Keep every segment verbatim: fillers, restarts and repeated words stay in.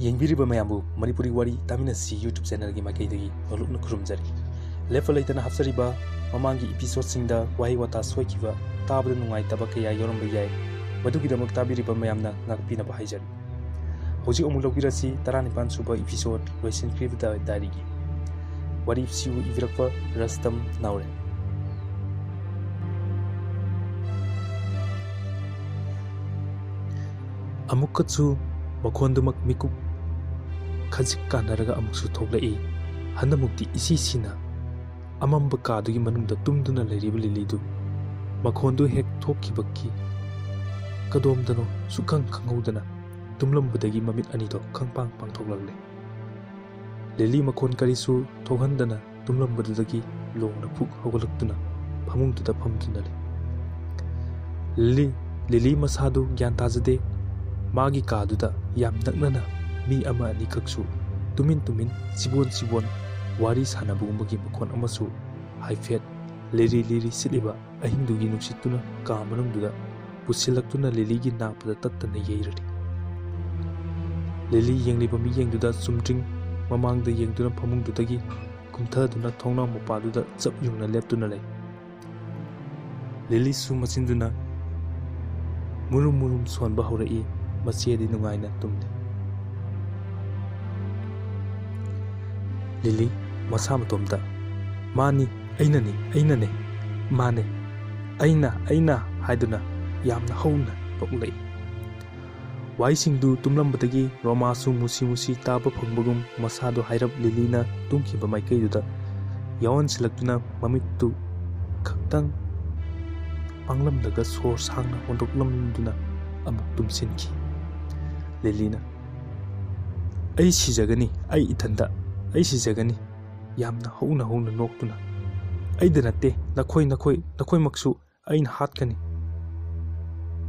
ꯌꯦꯡꯕꯤꯔꯤꯕ ꯃꯌꯥꯝꯕꯨ ꯃꯅꯤꯄꯨꯔꯤ ꯋꯥꯔꯤ ꯇꯥꯃꯤꯟꯅꯁꯤ YouTube ꯆꯦꯅꯦꯜꯒꯤ ꯃꯥꯏꯀꯩꯗꯒꯤ ꯅꯣꯂꯨꯛꯅ ꯈꯨꯔꯨꯝꯖꯔꯤ꯫ ꯂꯦꯞꯄ ꯂꯩꯇꯅ ꯍꯥꯞꯆꯔꯤꯕ ꯃꯃꯥꯡꯒꯤ ꯏꯄꯤꯁꯣꯗꯁꯤꯡꯗ ꯋꯥꯍꯩ ꯋꯥꯇꯥ ꯁꯣꯏꯈꯤꯕ, ꯇꯥꯕꯗ ꯅꯨꯡꯉꯥꯏꯇꯕ ꯀꯌꯥ ꯌꯥꯎꯔꯝꯕ ꯌꯥꯏ꯫ ꯃꯗꯨꯒꯤꯗꯃꯛ ꯇꯥꯕꯤꯔꯤꯕ ꯃꯌꯥꯝꯅ ꯉꯥꯛꯄꯤꯅꯕ ꯍꯥꯏꯖꯔꯤ꯫ ꯍꯧꯖꯤꯛ ꯑꯃꯨꯛ ꯂꯧꯕꯤꯔꯁꯤ ꯇꯔꯥꯅꯤꯄꯥꯟ ꯁꯨꯕ ꯏꯄꯤꯁꯣꯗ, ꯂꯣꯏꯁꯤꯟꯈ꯭ꯔꯤꯕ ꯗꯥꯏꯔꯤꯒꯤ꯫ ꯋꯥꯔꯤꯁꯤꯕꯨ ꯏꯕꯤꯔꯛꯄ ꯔꯁꯇꯝ ꯅꯥꯎꯔꯦ꯫ ꯑꯃꯨꯛꯀꯁꯨ ꯃꯈꯣꯟꯗꯨꯃꯛ ꯃꯤꯀꯨꯞ ꯈꯖꯤꯛ ꯀꯥꯟꯅꯔꯒ ꯑꯃꯨꯛꯁꯨ ꯊꯣꯛꯂꯛꯏ꯫ ꯍꯟꯗꯛꯃꯨꯛꯇꯤ ꯏꯁꯤ ꯁꯤꯅ ꯑꯃꯝꯕ ꯀꯥꯗꯨꯒꯤ ꯃꯅꯨꯡꯗ ꯇꯨꯝꯗꯨꯅ ꯂꯩꯔꯤꯕ ꯂꯤꯂꯤꯗꯨ ꯃꯈꯣꯟꯗꯨ ꯍꯦꯛ ꯊꯣꯛꯈꯤꯕꯒꯤ ꯀꯗꯣꯝꯗꯅꯣ ꯁꯨꯛꯈꯪ ꯈꯪꯍꯧꯗꯅ ꯇꯨꯝꯂꯝꯕꯗꯒꯤ ꯃꯃꯤꯠ ꯑꯅꯤꯗꯣ ꯈꯪꯄꯥꯡ ꯄꯥꯡꯊꯣꯛꯂꯛꯂꯦ꯫ ꯂꯤꯂꯤ ꯃꯈꯣꯟ ꯀꯔꯤꯁꯨ ꯊꯣꯛꯍꯟꯗꯅ ꯇꯨꯝꯂꯝꯕꯗꯨꯗꯒꯤ ꯂꯣꯡꯅ ꯐꯨꯛ ꯍꯧꯒꯠꯂꯛꯇꯨꯅ ꯐꯃꯨꯡꯗꯨꯗ ꯐꯝꯗꯨꯅ ꯂꯩ꯫ ꯂꯤꯂꯤ, ꯂꯤꯂꯤ ꯃꯁꯥꯗꯨ ꯒ꯭ꯌꯥꯟ ꯇꯥꯖꯗꯦ꯫ ꯃꯥꯒꯤ ꯀꯥꯗꯨꯗ ꯌꯥꯝ ꯅꯛꯅꯅ ꯃꯤ ꯑꯃ ꯑꯅꯤꯈꯛꯁꯨ ꯇꯨꯃꯤꯟ ꯇꯨꯃꯤꯟ ꯆꯤꯕꯣꯟ ꯆꯤꯕꯣꯟ ꯋꯥꯔꯤ ꯁꯥꯟꯅꯕꯒꯨꯝꯕꯒꯤ ꯃꯈꯣꯟ ꯑꯃꯁꯨ ꯍꯥꯏꯐꯦꯠ ꯂꯤꯔꯤ ꯂꯤꯔꯤ ꯁꯤꯠꯂꯤꯕ ꯑꯍꯤꯡꯗꯨꯒꯤ ꯅꯨꯡꯁꯤꯠꯇꯨꯅ ꯀꯥ ꯃꯅꯨꯡꯗꯨꯗ ꯄꯨꯁꯤꯜꯂꯛꯇꯨꯅ ꯂꯤꯂꯤꯒꯤ ꯅꯥꯛꯄꯗ ꯇꯠꯇꯅ ꯌꯩꯔꯔꯤ꯫ ꯂꯤꯂꯤ ꯌꯦꯡꯂꯤꯕ ꯃꯤꯠꯌꯦꯡꯗꯨꯗ ꯆꯨꯝꯗ꯭ꯔꯤꯡ ꯃꯃꯥꯡꯗ ꯌꯦꯡꯗꯨꯅ ꯐꯃꯨꯡꯗꯨꯗꯒꯤ ꯀꯨꯝꯊꯗꯨꯅ ꯊꯣꯡꯅꯥꯎ ꯃꯄꯥꯗꯨꯗ ꯆꯞ ꯌꯨꯡꯅ ꯂꯦꯞꯇꯨꯅ ꯂꯩ꯫ ꯂꯤꯂꯤꯁꯨ ꯃꯆꯤꯟꯗꯨꯅ ꯃꯨꯔꯨꯝ ꯃꯨꯔꯨꯝ ꯁꯣꯟꯕ ꯍꯧꯔꯛꯏ꯫ ꯃꯆꯦꯗꯤ ꯅꯨꯡꯉꯥꯏꯅ ꯇꯨꯝꯂꯤ꯫ ꯂꯤꯂꯤ ꯃꯁꯥ ꯃꯇꯣꯝꯇ, "ꯃꯥꯅꯤ, ꯑꯩꯅꯅꯤ, ꯑꯩꯅꯅꯦ, ꯃꯥꯅꯦ, ꯑꯩꯅ, ꯑꯩꯅ" ꯍꯥꯏꯗꯨꯅ ꯌꯥꯝꯅ ꯍꯧꯅ ꯅꯣꯛꯂꯛꯏ꯫ ꯋꯥꯍꯩꯁꯤꯡꯗꯨ ꯇꯨꯝꯂꯝꯕꯗꯒꯤ ꯔꯣꯃꯥꯁꯨ ꯃꯨꯁꯤ ꯃꯨꯁꯤ ꯇꯥꯕ ꯐꯪꯕꯒꯨꯝ ꯃꯁꯥꯗꯨ ꯍꯥꯏꯔꯞ ꯂꯤꯂꯤꯅ ꯇꯨꯝꯈꯤꯕ ꯃꯥꯏꯀꯩꯗꯨꯗ ꯌꯥꯑꯣꯟꯁꯤꯜꯂꯛꯇꯨꯅ ꯃꯃꯤꯠꯇꯨ ꯈꯛꯇꯪ ꯄꯥꯡꯂꯝꯂꯒ ꯁꯣꯔ ꯁꯥꯡꯅ ꯍꯣꯟꯗꯣꯛꯂꯝꯗꯨꯅ ꯑꯃꯨꯛ ꯇꯨꯝꯁꯤꯟꯈꯤ꯫ ꯂꯤꯂꯤꯅ, "ꯑꯩ ꯁꯤꯖꯒꯅꯤ, ꯑꯩ ꯏꯊꯟꯇ, ꯑꯩ ꯁꯤꯖꯒꯅꯤ", ꯌꯥꯝꯅ ꯍꯧꯅ ꯍꯧꯅ ꯅꯣꯛꯇꯨꯅ꯫ "ꯑꯩꯗ ꯅꯠꯇꯦ, ꯅꯈꯣꯏ, ꯅꯈꯣꯏ, ꯅꯈꯣꯏꯃꯛꯁꯨ ꯑꯩꯅ ꯍꯥꯠꯀꯅꯤ꯫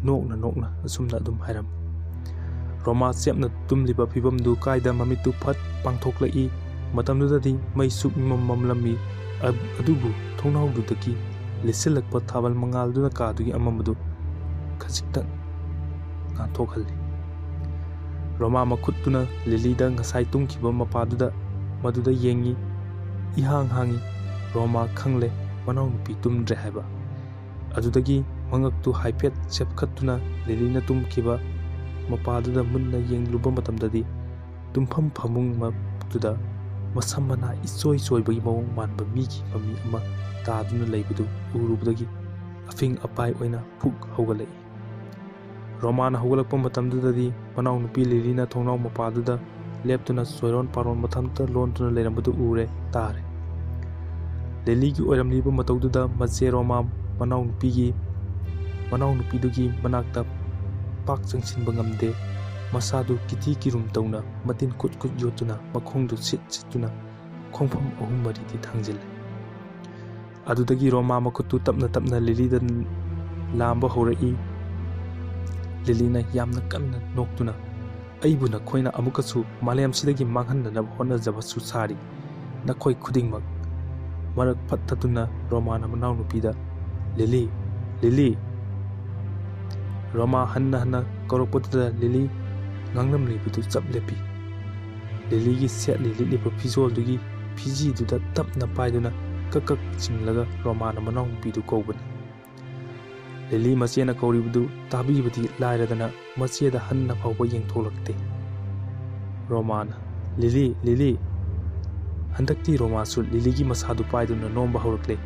ꯅꯣꯛꯅ ꯅꯣꯛꯅ ꯑꯁꯨꯝꯅ ꯑꯗꯨꯝ ꯍꯥꯏꯔꯝꯃꯤ꯫ ꯔꯣꯃꯥ ꯆꯦꯞꯅ ꯇꯨꯝꯂꯤꯕ ꯐꯤꯕꯝꯗꯨ ꯀꯥꯏꯗ ꯃꯃꯤꯠꯇꯨ ꯐꯠ ꯄꯥꯡꯊꯣꯛꯂꯛꯏ꯫ ꯃꯇꯝꯗꯨꯗꯗꯤ ꯃꯩꯁꯨ ꯏꯃꯝ ꯃꯝꯂꯝꯃꯤ꯫ ꯑ-, ꯑꯗꯨꯕꯨ ꯊꯣꯡꯅꯥꯎꯗꯨꯗꯒꯤ ꯂꯤꯠꯁꯤꯜꯂꯛꯄ ꯊꯥꯕꯜ ꯃꯉꯥꯜꯗꯨꯅ ꯀꯥꯗꯨꯒꯤ ꯑꯃꯝꯕꯗꯨ ꯈꯖꯤꯛꯇꯪ ꯉꯥꯟꯊꯣꯛꯍꯜꯂꯤ꯫ ꯔꯣꯃꯥ ꯃꯈꯨꯠꯇꯨꯅ ꯂꯤꯂꯤꯗ ꯉꯁꯥꯏ ꯇꯨꯝꯈꯤꯕ ꯃꯄꯥꯗꯨꯗ, ꯃꯗꯨꯗ ꯌꯦꯡꯉꯤ꯫ ꯏꯍꯥꯡ ꯍꯥꯡꯉꯤ꯫ ꯔꯣꯃꯥ ꯈꯪꯂꯦ ꯃꯅꯥꯎꯅꯨꯄꯤ ꯇꯨꯝꯗ꯭ꯔꯦ ꯍꯥꯏꯕ꯫ ꯑꯗꯨꯗꯒꯤ ꯃꯉꯛꯇꯨ ꯍꯥꯏꯐꯦꯠ ꯆꯦꯞꯈꯠꯇꯨꯅ ꯂꯤꯂꯤꯅ ꯇꯨꯝꯈꯤꯕ ꯃꯄꯥꯗꯨꯗ ꯃꯨꯟꯅ ꯌꯦꯡꯂꯨꯕ ꯃꯇꯝꯗꯗꯤ, ꯇꯨꯝꯐꯝ ꯐꯃꯨꯡꯃꯛꯇꯨꯗ ꯃꯁꯝ ꯃꯅꯥ ꯏꯆꯣꯏ ꯆꯣꯏꯕꯒꯤ ꯃꯑꯣꯡ ꯃꯥꯟꯕ ꯃꯤꯒꯤ ꯃꯃꯤ ꯑꯃ ꯇꯥꯗꯨꯅ ꯂꯩꯕꯗꯨ ꯎꯔꯨꯕꯗꯒꯤ ꯑꯐꯤꯡ ꯑꯄꯥꯏ ꯑꯣꯏꯅ ꯐꯨꯛ ꯍꯧꯒꯠꯂꯛꯏ꯫ ꯔꯣꯃꯥꯅ ꯍꯧꯒꯠꯂꯛꯄ ꯃꯇꯝꯗꯨꯗꯗꯤ ꯃꯅꯥꯎꯅꯨꯄꯤ ꯂꯤꯂꯤꯅ ꯊꯣꯡꯅꯥꯎ ꯃꯄꯥꯗꯨꯗ ꯂꯦꯞꯇꯨꯅ ꯆꯣꯏꯔꯣꯟ ꯄꯥꯔꯣꯟ ꯃꯊꯟꯇ ꯂꯣꯟꯗꯨꯅ ꯂꯩꯔꯝꯕꯗꯨ ꯎꯔꯦ, ꯇꯥꯔꯦ꯫ ꯂꯤꯂꯤꯒꯤ ꯑꯣꯏꯔꯝꯂꯤꯕ ꯃꯇꯧꯗꯨꯗ ꯃꯆꯦ ꯔꯣꯃꯥ ꯃꯅꯥꯎꯅꯨꯄꯤꯒꯤ, ꯃꯅꯥꯎꯅꯨꯄꯤꯗꯨꯒꯤ ꯃꯅꯥꯛꯇ ꯄꯥꯛ ꯆꯪꯁꯤꯟꯕ ꯉꯝꯗꯦ꯫ ꯃꯁꯥꯗꯨ ꯀꯤꯊꯤ ꯀꯤꯔꯨꯝ ꯇꯧꯅ ꯃꯇꯤꯟ ꯀꯨꯠ ꯀꯨꯠ ꯌꯣꯠꯇꯨꯅ ꯃꯈꯣꯡꯗꯨ ꯁꯤꯠ ꯁꯤꯠꯇꯨꯅ ꯈꯣꯡꯐꯝ ꯑꯍꯨꯝ ꯃꯔꯤꯗꯤ ꯊꯥꯡꯖꯤꯜꯂꯦ꯫ ꯑꯗꯨꯗꯒꯤ ꯔꯣꯃꯥ ꯃꯈꯨꯠꯇꯨ ꯇꯞꯅ ꯇꯞꯅ ꯂꯤꯂꯤꯗ ꯂꯥꯝꯕ ꯍꯧꯔꯛꯏ꯫ ꯂꯤꯂꯤꯅ ꯌꯥꯝꯅ ꯀꯟꯅ ꯅꯣꯛꯇꯨꯅ, "ꯑꯩꯕꯨ ꯅꯈꯣꯏꯅ ꯑꯃꯨꯛꯀꯁꯨ ꯃꯥꯂꯦꯝꯁꯤꯗꯒꯤ ꯃꯥꯡꯍꯟꯅꯅꯕ ꯍꯣꯠꯅꯖꯕꯁꯨ ꯁꯥꯔꯤ, ꯅꯈꯣꯏ ꯈꯨꯗꯤꯡꯃꯛ!" ꯃꯔꯛ ꯐꯠꯇꯗꯨꯅ ꯔꯣꯃꯥꯅ ꯃꯅꯥꯎꯅꯨꯄꯤꯗ, "ꯂꯤꯂꯤ, ꯂꯤꯂꯤ!" ꯔꯣꯃꯥ ꯍꯟꯅ ꯍꯟꯅ ꯀꯧꯔꯛꯄꯗꯨꯗ ꯂꯤꯂꯤ ꯉꯥꯡꯂꯝꯂꯤꯕꯗꯨ ꯆꯞ ꯂꯦꯞꯄꯤ꯫ ꯂꯤꯂꯤꯒꯤ ꯁꯦꯠꯂꯤ ꯂꯤꯠꯂꯤꯕ ꯐꯤꯖꯣꯜꯗꯨꯒꯤ ꯐꯤꯖꯤꯗꯨꯗ ꯇꯞꯅ ꯄꯥꯏꯗꯨꯅ ꯀꯛ ꯀꯛ ꯆꯤꯡꯂꯒ ꯔꯣꯃꯥꯅ ꯃꯅꯥꯎꯅꯨꯄꯤꯗꯨ ꯀꯧꯕꯅꯤ꯫ ꯂꯤꯂꯤ ꯃꯆꯦꯅ ꯀꯧꯔꯤꯕꯗꯨ ꯇꯥꯕꯤꯕꯗꯤ ꯂꯥꯏꯔꯗꯅ ꯃꯆꯦꯗ ꯍꯟꯅ ꯐꯥꯎꯕ ꯌꯦꯡꯊꯣꯛꯂꯛꯇꯦ꯫ ꯔꯣꯃꯥꯅ, "ꯂꯤꯂꯤ, ꯂꯤꯂꯤ!" ꯍꯟꯗꯛꯇꯤ ꯔꯣꯃꯥꯁꯨ ꯂꯤꯂꯤꯒꯤ ꯃꯁꯥꯗꯨ ꯄꯥꯏꯗꯨꯅ ꯅꯣꯝꯕ ꯍꯧꯔꯛꯂꯦ꯫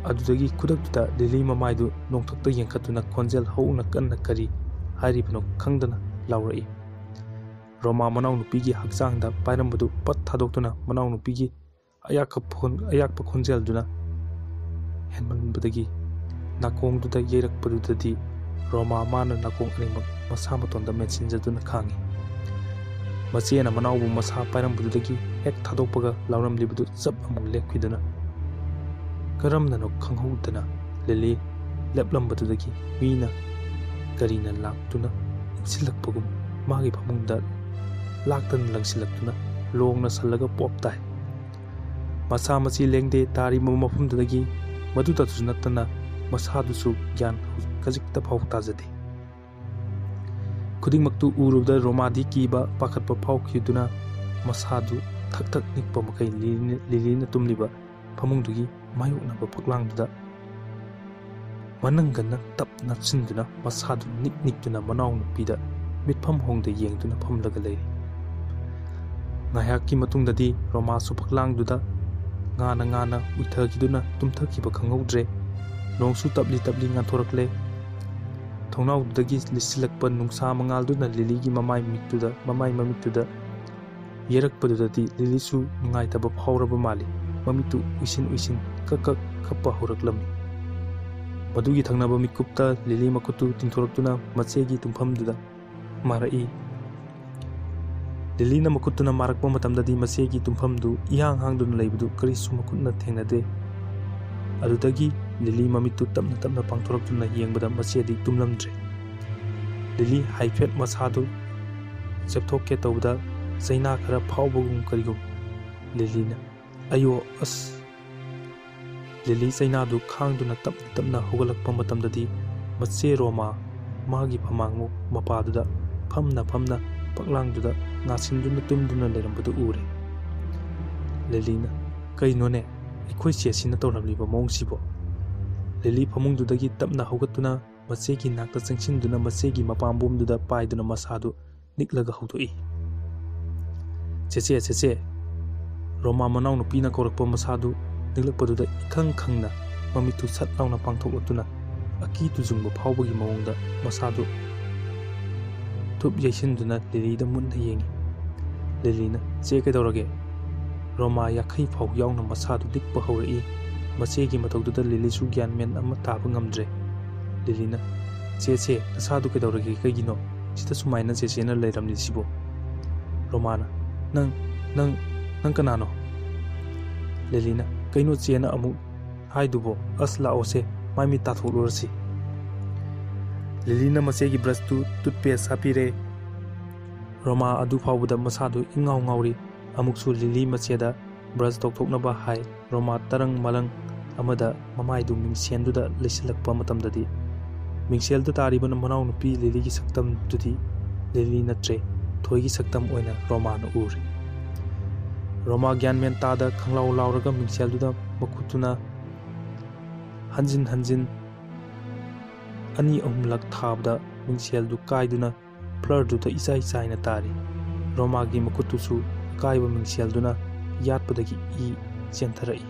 ꯑꯗꯨꯗꯒꯤ ꯈꯨꯗꯛꯇꯨꯗ ꯂꯤꯂꯤ ꯃꯃꯥꯏꯗꯨ ꯅꯣꯡꯊꯛꯇ ꯌꯦꯡꯈꯠꯇꯨꯅ ꯈꯣꯟꯖꯦꯜ ꯍꯧꯅ ꯀꯟꯅ ꯀꯔꯤ ꯍꯥꯏꯔꯤꯕꯅꯣ ꯈꯪꯗꯅ ꯂꯥꯎꯔꯛꯏ꯫ ꯔꯣꯃꯥ ꯃꯅꯥꯎꯅꯨꯄꯤꯒꯤ ꯍꯛꯆꯥꯡꯗ ꯄꯥꯏꯔꯝꯕꯗꯨ ꯄꯠ ꯊꯥꯗꯣꯛꯇꯨꯅ ꯃꯅꯥꯎꯅꯨꯄꯤꯒꯤ ꯑꯌꯥꯛꯄ ꯈꯣꯟ-, ꯑꯌꯥꯛꯄ ꯈꯣꯟꯖꯦꯜꯗꯨꯅ ꯍꯦꯟꯃꯟꯕꯗꯒꯤ ꯅꯥꯀꯣꯡꯗꯨꯗ ꯌꯩꯔꯛꯄꯗꯨꯗꯗꯤ ꯔꯣꯃꯥ ꯃꯥꯅ ꯅꯥꯀꯣꯡ ꯑꯅꯤꯃꯛ ꯃꯁꯥ ꯃꯇꯣꯟꯗ ꯃꯦꯟꯁꯤꯟꯖꯗꯨꯅ ꯈꯥꯡꯉꯤ꯫ ꯃꯆꯦꯅ ꯃꯅꯥꯎꯕꯨ ꯃꯁꯥ ꯄꯥꯏꯔꯝꯕꯗꯨꯗꯒꯤ ꯍꯦꯛ ꯊꯥꯗꯣꯛꯄꯒ ꯂꯥꯎꯔꯝꯂꯤꯕꯗꯨ ꯆꯞ ꯑꯃꯨꯛ ꯂꯦꯞꯈꯤꯗꯨꯅ ꯀꯔꯝꯅꯅꯣ ꯈꯪꯍꯧꯗꯅ ꯂꯤꯂꯤ ꯂꯦꯞꯂꯝꯕꯗꯨꯗꯒꯤ ꯃꯤꯅ ꯀꯔꯤꯅ ꯂꯥꯛꯇꯨꯅ ꯏꯟꯁꯤꯜꯂꯛꯄꯒꯨꯝ ꯃꯥꯒꯤ ꯐꯃꯨꯡꯗ ꯂꯥꯛꯇꯅ ꯂꯪꯁꯤꯜꯂꯛꯇꯨꯅ ꯂꯣꯡꯅ ꯁꯜꯂꯒ ꯄꯣꯞ ꯇꯥꯏ꯫ ꯃꯁꯥ ꯃꯁꯤ ꯂꯦꯡꯗꯦ ꯇꯥꯔꯤꯕ ꯃꯐꯝꯗꯨꯗꯒꯤ꯫ ꯃꯗꯨꯇꯁꯨ ꯅꯠꯇꯅ ꯃꯁꯥꯗꯨꯁꯨ ꯒ꯭ꯌꯥꯟ ꯈꯖꯤꯛꯇ ꯐꯥꯎ ꯇꯥꯖꯗꯦ꯫ ꯈꯨꯗꯤꯡꯃꯛꯇꯨ ꯎꯔꯨꯕꯗ ꯔꯣꯃꯥꯗꯤ ꯀꯤꯕ ꯄꯥꯈꯠꯄ ꯐꯥꯎꯈꯤꯗꯨꯅ ꯃꯁꯥꯗꯨ ꯊꯛ ꯊꯛ ꯅꯤꯛꯄ ꯃꯈꯩ ꯂꯤꯂꯤꯅ, ꯂꯤꯂꯤꯅ ꯇꯨꯝꯂꯤꯕ ꯐꯃꯨꯡꯗꯨꯒꯤ ꯃꯥꯌꯣꯛꯅꯕ ꯐꯛꯂꯥꯡꯗꯨꯗ ꯃꯅꯪꯒꯟꯅ ꯇꯞ ꯅꯞꯁꯤꯟꯗꯨꯅ ꯃꯁꯥꯗꯨ ꯅꯤꯛ ꯅꯤꯛꯇꯨꯅ ꯃꯅꯥꯎꯅꯨꯄꯤꯗ ꯃꯤꯠꯐꯝ ꯍꯣꯡꯗ ꯌꯦꯡꯗꯨꯅ ꯐꯝꯂꯒ ꯂꯩꯔꯤ꯫ ꯉꯥꯏꯍꯥꯛꯀꯤ ꯃꯇꯨꯡꯗꯗꯤ ꯔꯣꯃꯥꯁꯨ ꯐꯛꯂꯥꯡꯗꯨꯗ ꯉꯥꯅ ꯉꯥꯅ ꯎꯏꯊꯈꯤꯗꯨꯅ ꯇꯨꯝꯊꯈꯤꯕ ꯈꯪꯍꯧꯗ꯭ꯔꯦ꯫ ꯅꯣꯡꯁꯨ ꯇꯞꯂꯤ ꯇꯞꯂꯤ ꯉꯥꯟꯊꯣꯔꯛꯂꯦ꯫ ꯊꯣꯡꯅꯥꯎꯗꯨꯗꯒꯤ ꯂꯤꯠꯁꯤꯜꯂꯛꯄ ꯅꯨꯡꯁꯥ ꯃꯉꯥꯜꯗꯨꯅ ꯂꯤꯂꯤꯒꯤ ꯃꯃꯥꯏ ꯃꯤꯠꯇꯨꯗ, ꯃꯃꯥꯏ ꯃꯃꯤꯠꯇꯨꯗ ꯌꯦꯔꯛꯄꯗꯨꯗꯗꯤ ꯂꯤꯂꯤꯁꯨ ꯅꯨꯡꯉꯥꯏꯇꯕ ꯐꯥꯎꯔꯕ ꯃꯥꯜꯂꯤ꯫ ꯃꯃꯤꯠꯇꯨ ꯎꯏꯁꯤꯟ ꯎꯏꯁꯤꯟ ꯀꯛ ꯀꯛ ꯈꯞꯄ ꯍꯧꯔꯛꯂꯝꯃꯤ꯫ ꯃꯗꯨꯒꯤ ꯊꯪꯅꯕ ꯃꯤꯀꯨꯞꯇ ꯂꯤꯂꯤ ꯃꯈꯨꯠꯇꯨ ꯇꯤꯡꯊꯣꯔꯛꯇꯨꯅ ꯃꯆꯦꯒꯤ ꯇꯨꯝꯐꯝꯗꯨꯗ ꯃꯥꯔꯛꯏ꯫ ꯂꯤꯂꯤꯅ ꯃꯈꯨꯠꯇꯨꯅ ꯃꯥꯔꯛꯄ ꯃꯇꯝꯗꯗꯤ ꯃꯆꯦꯒꯤ ꯇꯨꯝꯐꯝꯗꯨ ꯏꯍꯥꯡ ꯍꯥꯡꯗꯨꯅ ꯂꯩꯕꯗꯨ ꯀꯔꯤꯁꯨ ꯃꯈꯨꯠꯅ ꯊꯦꯡꯅꯗꯦ꯫ ꯑꯗꯨꯗꯒꯤ ꯂꯤꯂꯤ ꯃꯃꯤꯠꯇꯨ ꯇꯞꯅ ꯇꯞꯅ ꯄꯥꯡꯊꯣꯔꯛꯇꯨꯅ ꯌꯦꯡꯕꯗ ꯃꯆꯦꯗꯤ ꯇꯨꯝꯂꯝꯗ꯭ꯔꯦ꯫ ꯂꯤꯂꯤ ꯍꯥꯏꯐꯦꯠ ꯃꯁꯥꯗꯨ ꯆꯦꯞꯊꯣꯛꯀꯦ ꯇꯧꯕꯗ ꯆꯩꯅꯥ ꯈꯔ ꯐꯥꯎꯕꯒꯨꯝ ꯀꯔꯤꯒꯨꯝ꯫ ꯂꯤꯂꯤꯅ, "ꯑꯌꯣ, ꯑꯁ!" ꯂꯤꯂꯤ ꯆꯩꯅꯥꯗꯨ ꯈꯥꯡꯗꯨꯅ ꯇꯞꯅ ꯇꯞꯅ ꯍꯧꯒꯠꯂꯛꯄ ꯃꯇꯝꯗꯗꯤ ꯃꯆꯦ ꯔꯣꯃꯥ ꯃꯥꯒꯤ ꯐꯃꯥꯡ ꯃꯄꯥꯗꯨꯗ ꯐꯝꯅ ꯐꯝꯅ ꯐꯛꯂꯥꯡꯗꯨꯗ ꯉꯥꯁꯤꯟꯗꯨꯅ ꯇꯨꯝꯗꯨꯅ ꯂꯩꯔꯝꯕꯗꯨ ꯎꯔꯦ꯫ ꯂꯤꯂꯤꯅ, "ꯀꯩꯅꯣꯅꯦ, ꯑꯩꯈꯣꯏ ꯆꯦꯁꯤꯅ ꯇꯧꯔꯝꯂꯤꯕ ꯃꯑꯣꯡꯁꯤꯕꯣ?" ꯂꯤꯂꯤ ꯐꯃꯨꯡꯗꯨꯗꯒꯤ ꯇꯞꯅ ꯍꯧꯒꯠꯇꯨꯅ ꯃꯆꯦꯒꯤ ꯅꯥꯛꯇ ꯆꯪꯁꯤꯟꯗꯨꯅ ꯃꯆꯦꯒꯤ ꯃꯄꯥꯝꯕꯣꯝꯗꯨꯗ ꯄꯥꯏꯗꯨꯅ ꯃꯁꯥꯗꯨ ꯅꯤꯛꯂꯒ ꯍꯧꯗꯣꯛꯏ꯫ "ꯆꯦꯆꯦ, ꯆꯦꯆꯦ!" ꯔꯣꯃꯥ ꯃꯅꯥꯎꯅꯨꯄꯤꯅ ꯀꯧꯔꯛꯄ ꯃꯁꯥꯗꯨ ꯅꯤꯛꯂꯛꯄꯗꯨꯗ ꯏꯈꯪ ꯈꯪꯅ ꯃꯃꯤꯠꯇꯨ ꯁꯠ ꯂꯥꯎꯅ ꯄꯥꯡꯊꯣꯛꯂꯛꯇꯨꯅ ꯑꯀꯤ ꯇꯨꯖꯨꯡꯕ ꯐꯥꯎꯕꯒꯤ ꯃꯑꯣꯡꯗ ꯃꯁꯥꯗꯨ ꯊꯨꯞ ꯌꯩꯁꯤꯟꯗꯨꯅ ꯂꯤꯂꯤꯗ ꯃꯨꯟꯅ ꯌꯦꯡꯏ꯫ ꯂꯤꯂꯤꯅ, "ꯆꯦ, ꯀꯩꯗꯧꯔꯒꯦ?" ꯔꯣꯃꯥ ꯌꯥꯈꯩ ꯐꯥꯎ ꯌꯥꯎꯅ ꯃꯁꯥꯗꯨ ꯅꯤꯛꯄ ꯍꯧꯔꯛꯏ꯫ ꯃꯆꯦꯒꯤ ꯃꯇꯧꯗꯨꯗ ꯂꯤꯂꯤꯁꯨ ꯒ꯭ꯌꯥꯟ ꯃꯦꯟ ꯑꯃ ꯇꯥꯕ ꯉꯝꯗ꯭ꯔꯦ꯫ ꯂꯤꯂꯤꯅ, "ꯆꯦ, ꯆꯦ, ꯅꯁꯥꯗꯨ ꯀꯩꯗꯧꯔꯒꯦ? ꯀꯩꯒꯤꯅꯣ ꯁꯤꯗ ꯁꯨꯃꯥꯏꯅ ꯆꯦꯆꯦꯅ ꯂꯩꯔꯝꯂꯤꯁꯤꯕꯣ?" ꯔꯣꯃꯥꯅ, "ꯅꯪ, ꯅꯪ, ꯅꯪ ꯀꯅꯥꯅꯣ?" ꯂꯤꯂꯤꯅ, "ꯀꯩꯅꯣ ꯆꯦꯅ ꯑꯃꯨꯛ ꯍꯥꯏꯗꯨꯕꯣ? ꯑꯁ, ꯂꯥꯛꯑꯣꯁꯦ, ꯃꯥꯏ ꯃꯤꯠ ꯇꯥꯊꯣꯛꯂꯨꯔꯁꯤ꯫" ꯂꯤꯂꯤꯅ ꯃꯆꯦꯒꯤ ꯕ꯭ꯔꯁꯇꯨ ꯇꯨꯠꯄꯦꯁ ꯍꯥꯞꯄꯤꯔꯦ꯫ ꯔꯣꯃꯥ ꯑꯗꯨ ꯐꯥꯎꯕꯗ ꯃꯁꯥꯗꯨ ꯏꯉꯥꯎ ꯉꯥꯎꯔꯤ꯫ ꯑꯃꯨꯛꯁꯨ ꯂꯤꯂꯤ ꯃꯆꯦꯗ ꯕ꯭ꯔꯁ ꯇꯧꯊꯣꯛꯅꯕ ꯍꯥꯏ꯫ ꯔꯣꯃꯥ ꯇꯔꯪ ꯃꯂꯪ ꯑꯃꯗ ꯃꯃꯥꯏꯗꯨ ꯃꯤꯡꯁꯦꯟꯗꯨꯗ ꯂꯩꯁꯤꯜꯂꯛꯄ ꯃꯇꯝꯗꯗꯤ ꯃꯤꯡꯁꯦꯜꯗ ꯇꯥꯔꯤꯕ ꯃꯅꯥꯎꯅꯨꯄꯤ ꯂꯤꯂꯤꯒꯤ ꯁꯛꯇꯝꯗꯨꯗꯤ ꯂꯤꯂꯤ ꯅꯠꯇ꯭ꯔꯦ, ꯊꯣꯏꯒꯤ ꯁꯛꯇꯝ ꯑꯣꯏꯅ ꯔꯣꯃꯥꯅ ꯎꯔꯦ꯫ ꯔꯣꯃꯥ ꯒ꯭ꯌꯥꯟ ꯃꯦꯟ ꯇꯥꯗ ꯈꯪꯂꯥꯎ ꯂꯥꯎꯔꯒ ꯃꯤꯡꯁꯦꯜꯗꯨꯗ ꯃꯈꯨꯠꯇꯨꯅ ꯍꯟꯖꯤꯟ ꯍꯟꯖꯤꯟ ꯑꯅꯤ ꯑꯍꯨꯝꯂꯛ ꯊꯥꯕꯗ ꯃꯤꯡꯁꯦꯜꯗꯨ ꯀꯥꯏꯗꯨꯅ ꯐ꯭ꯂꯔꯗꯨꯗ ꯏꯆꯥꯏ ꯆꯥꯏꯅ ꯇꯥꯔꯤ꯫ ꯔꯣꯃꯥꯒꯤ ꯃꯈꯨꯠꯇꯨꯁꯨ ꯑꯀꯥꯏꯕ ꯃꯤꯡꯁꯦꯜꯗꯨꯅ ꯌꯥꯠꯄꯗꯒꯤ ꯏ ꯆꯦꯟꯊꯔꯛꯏ꯫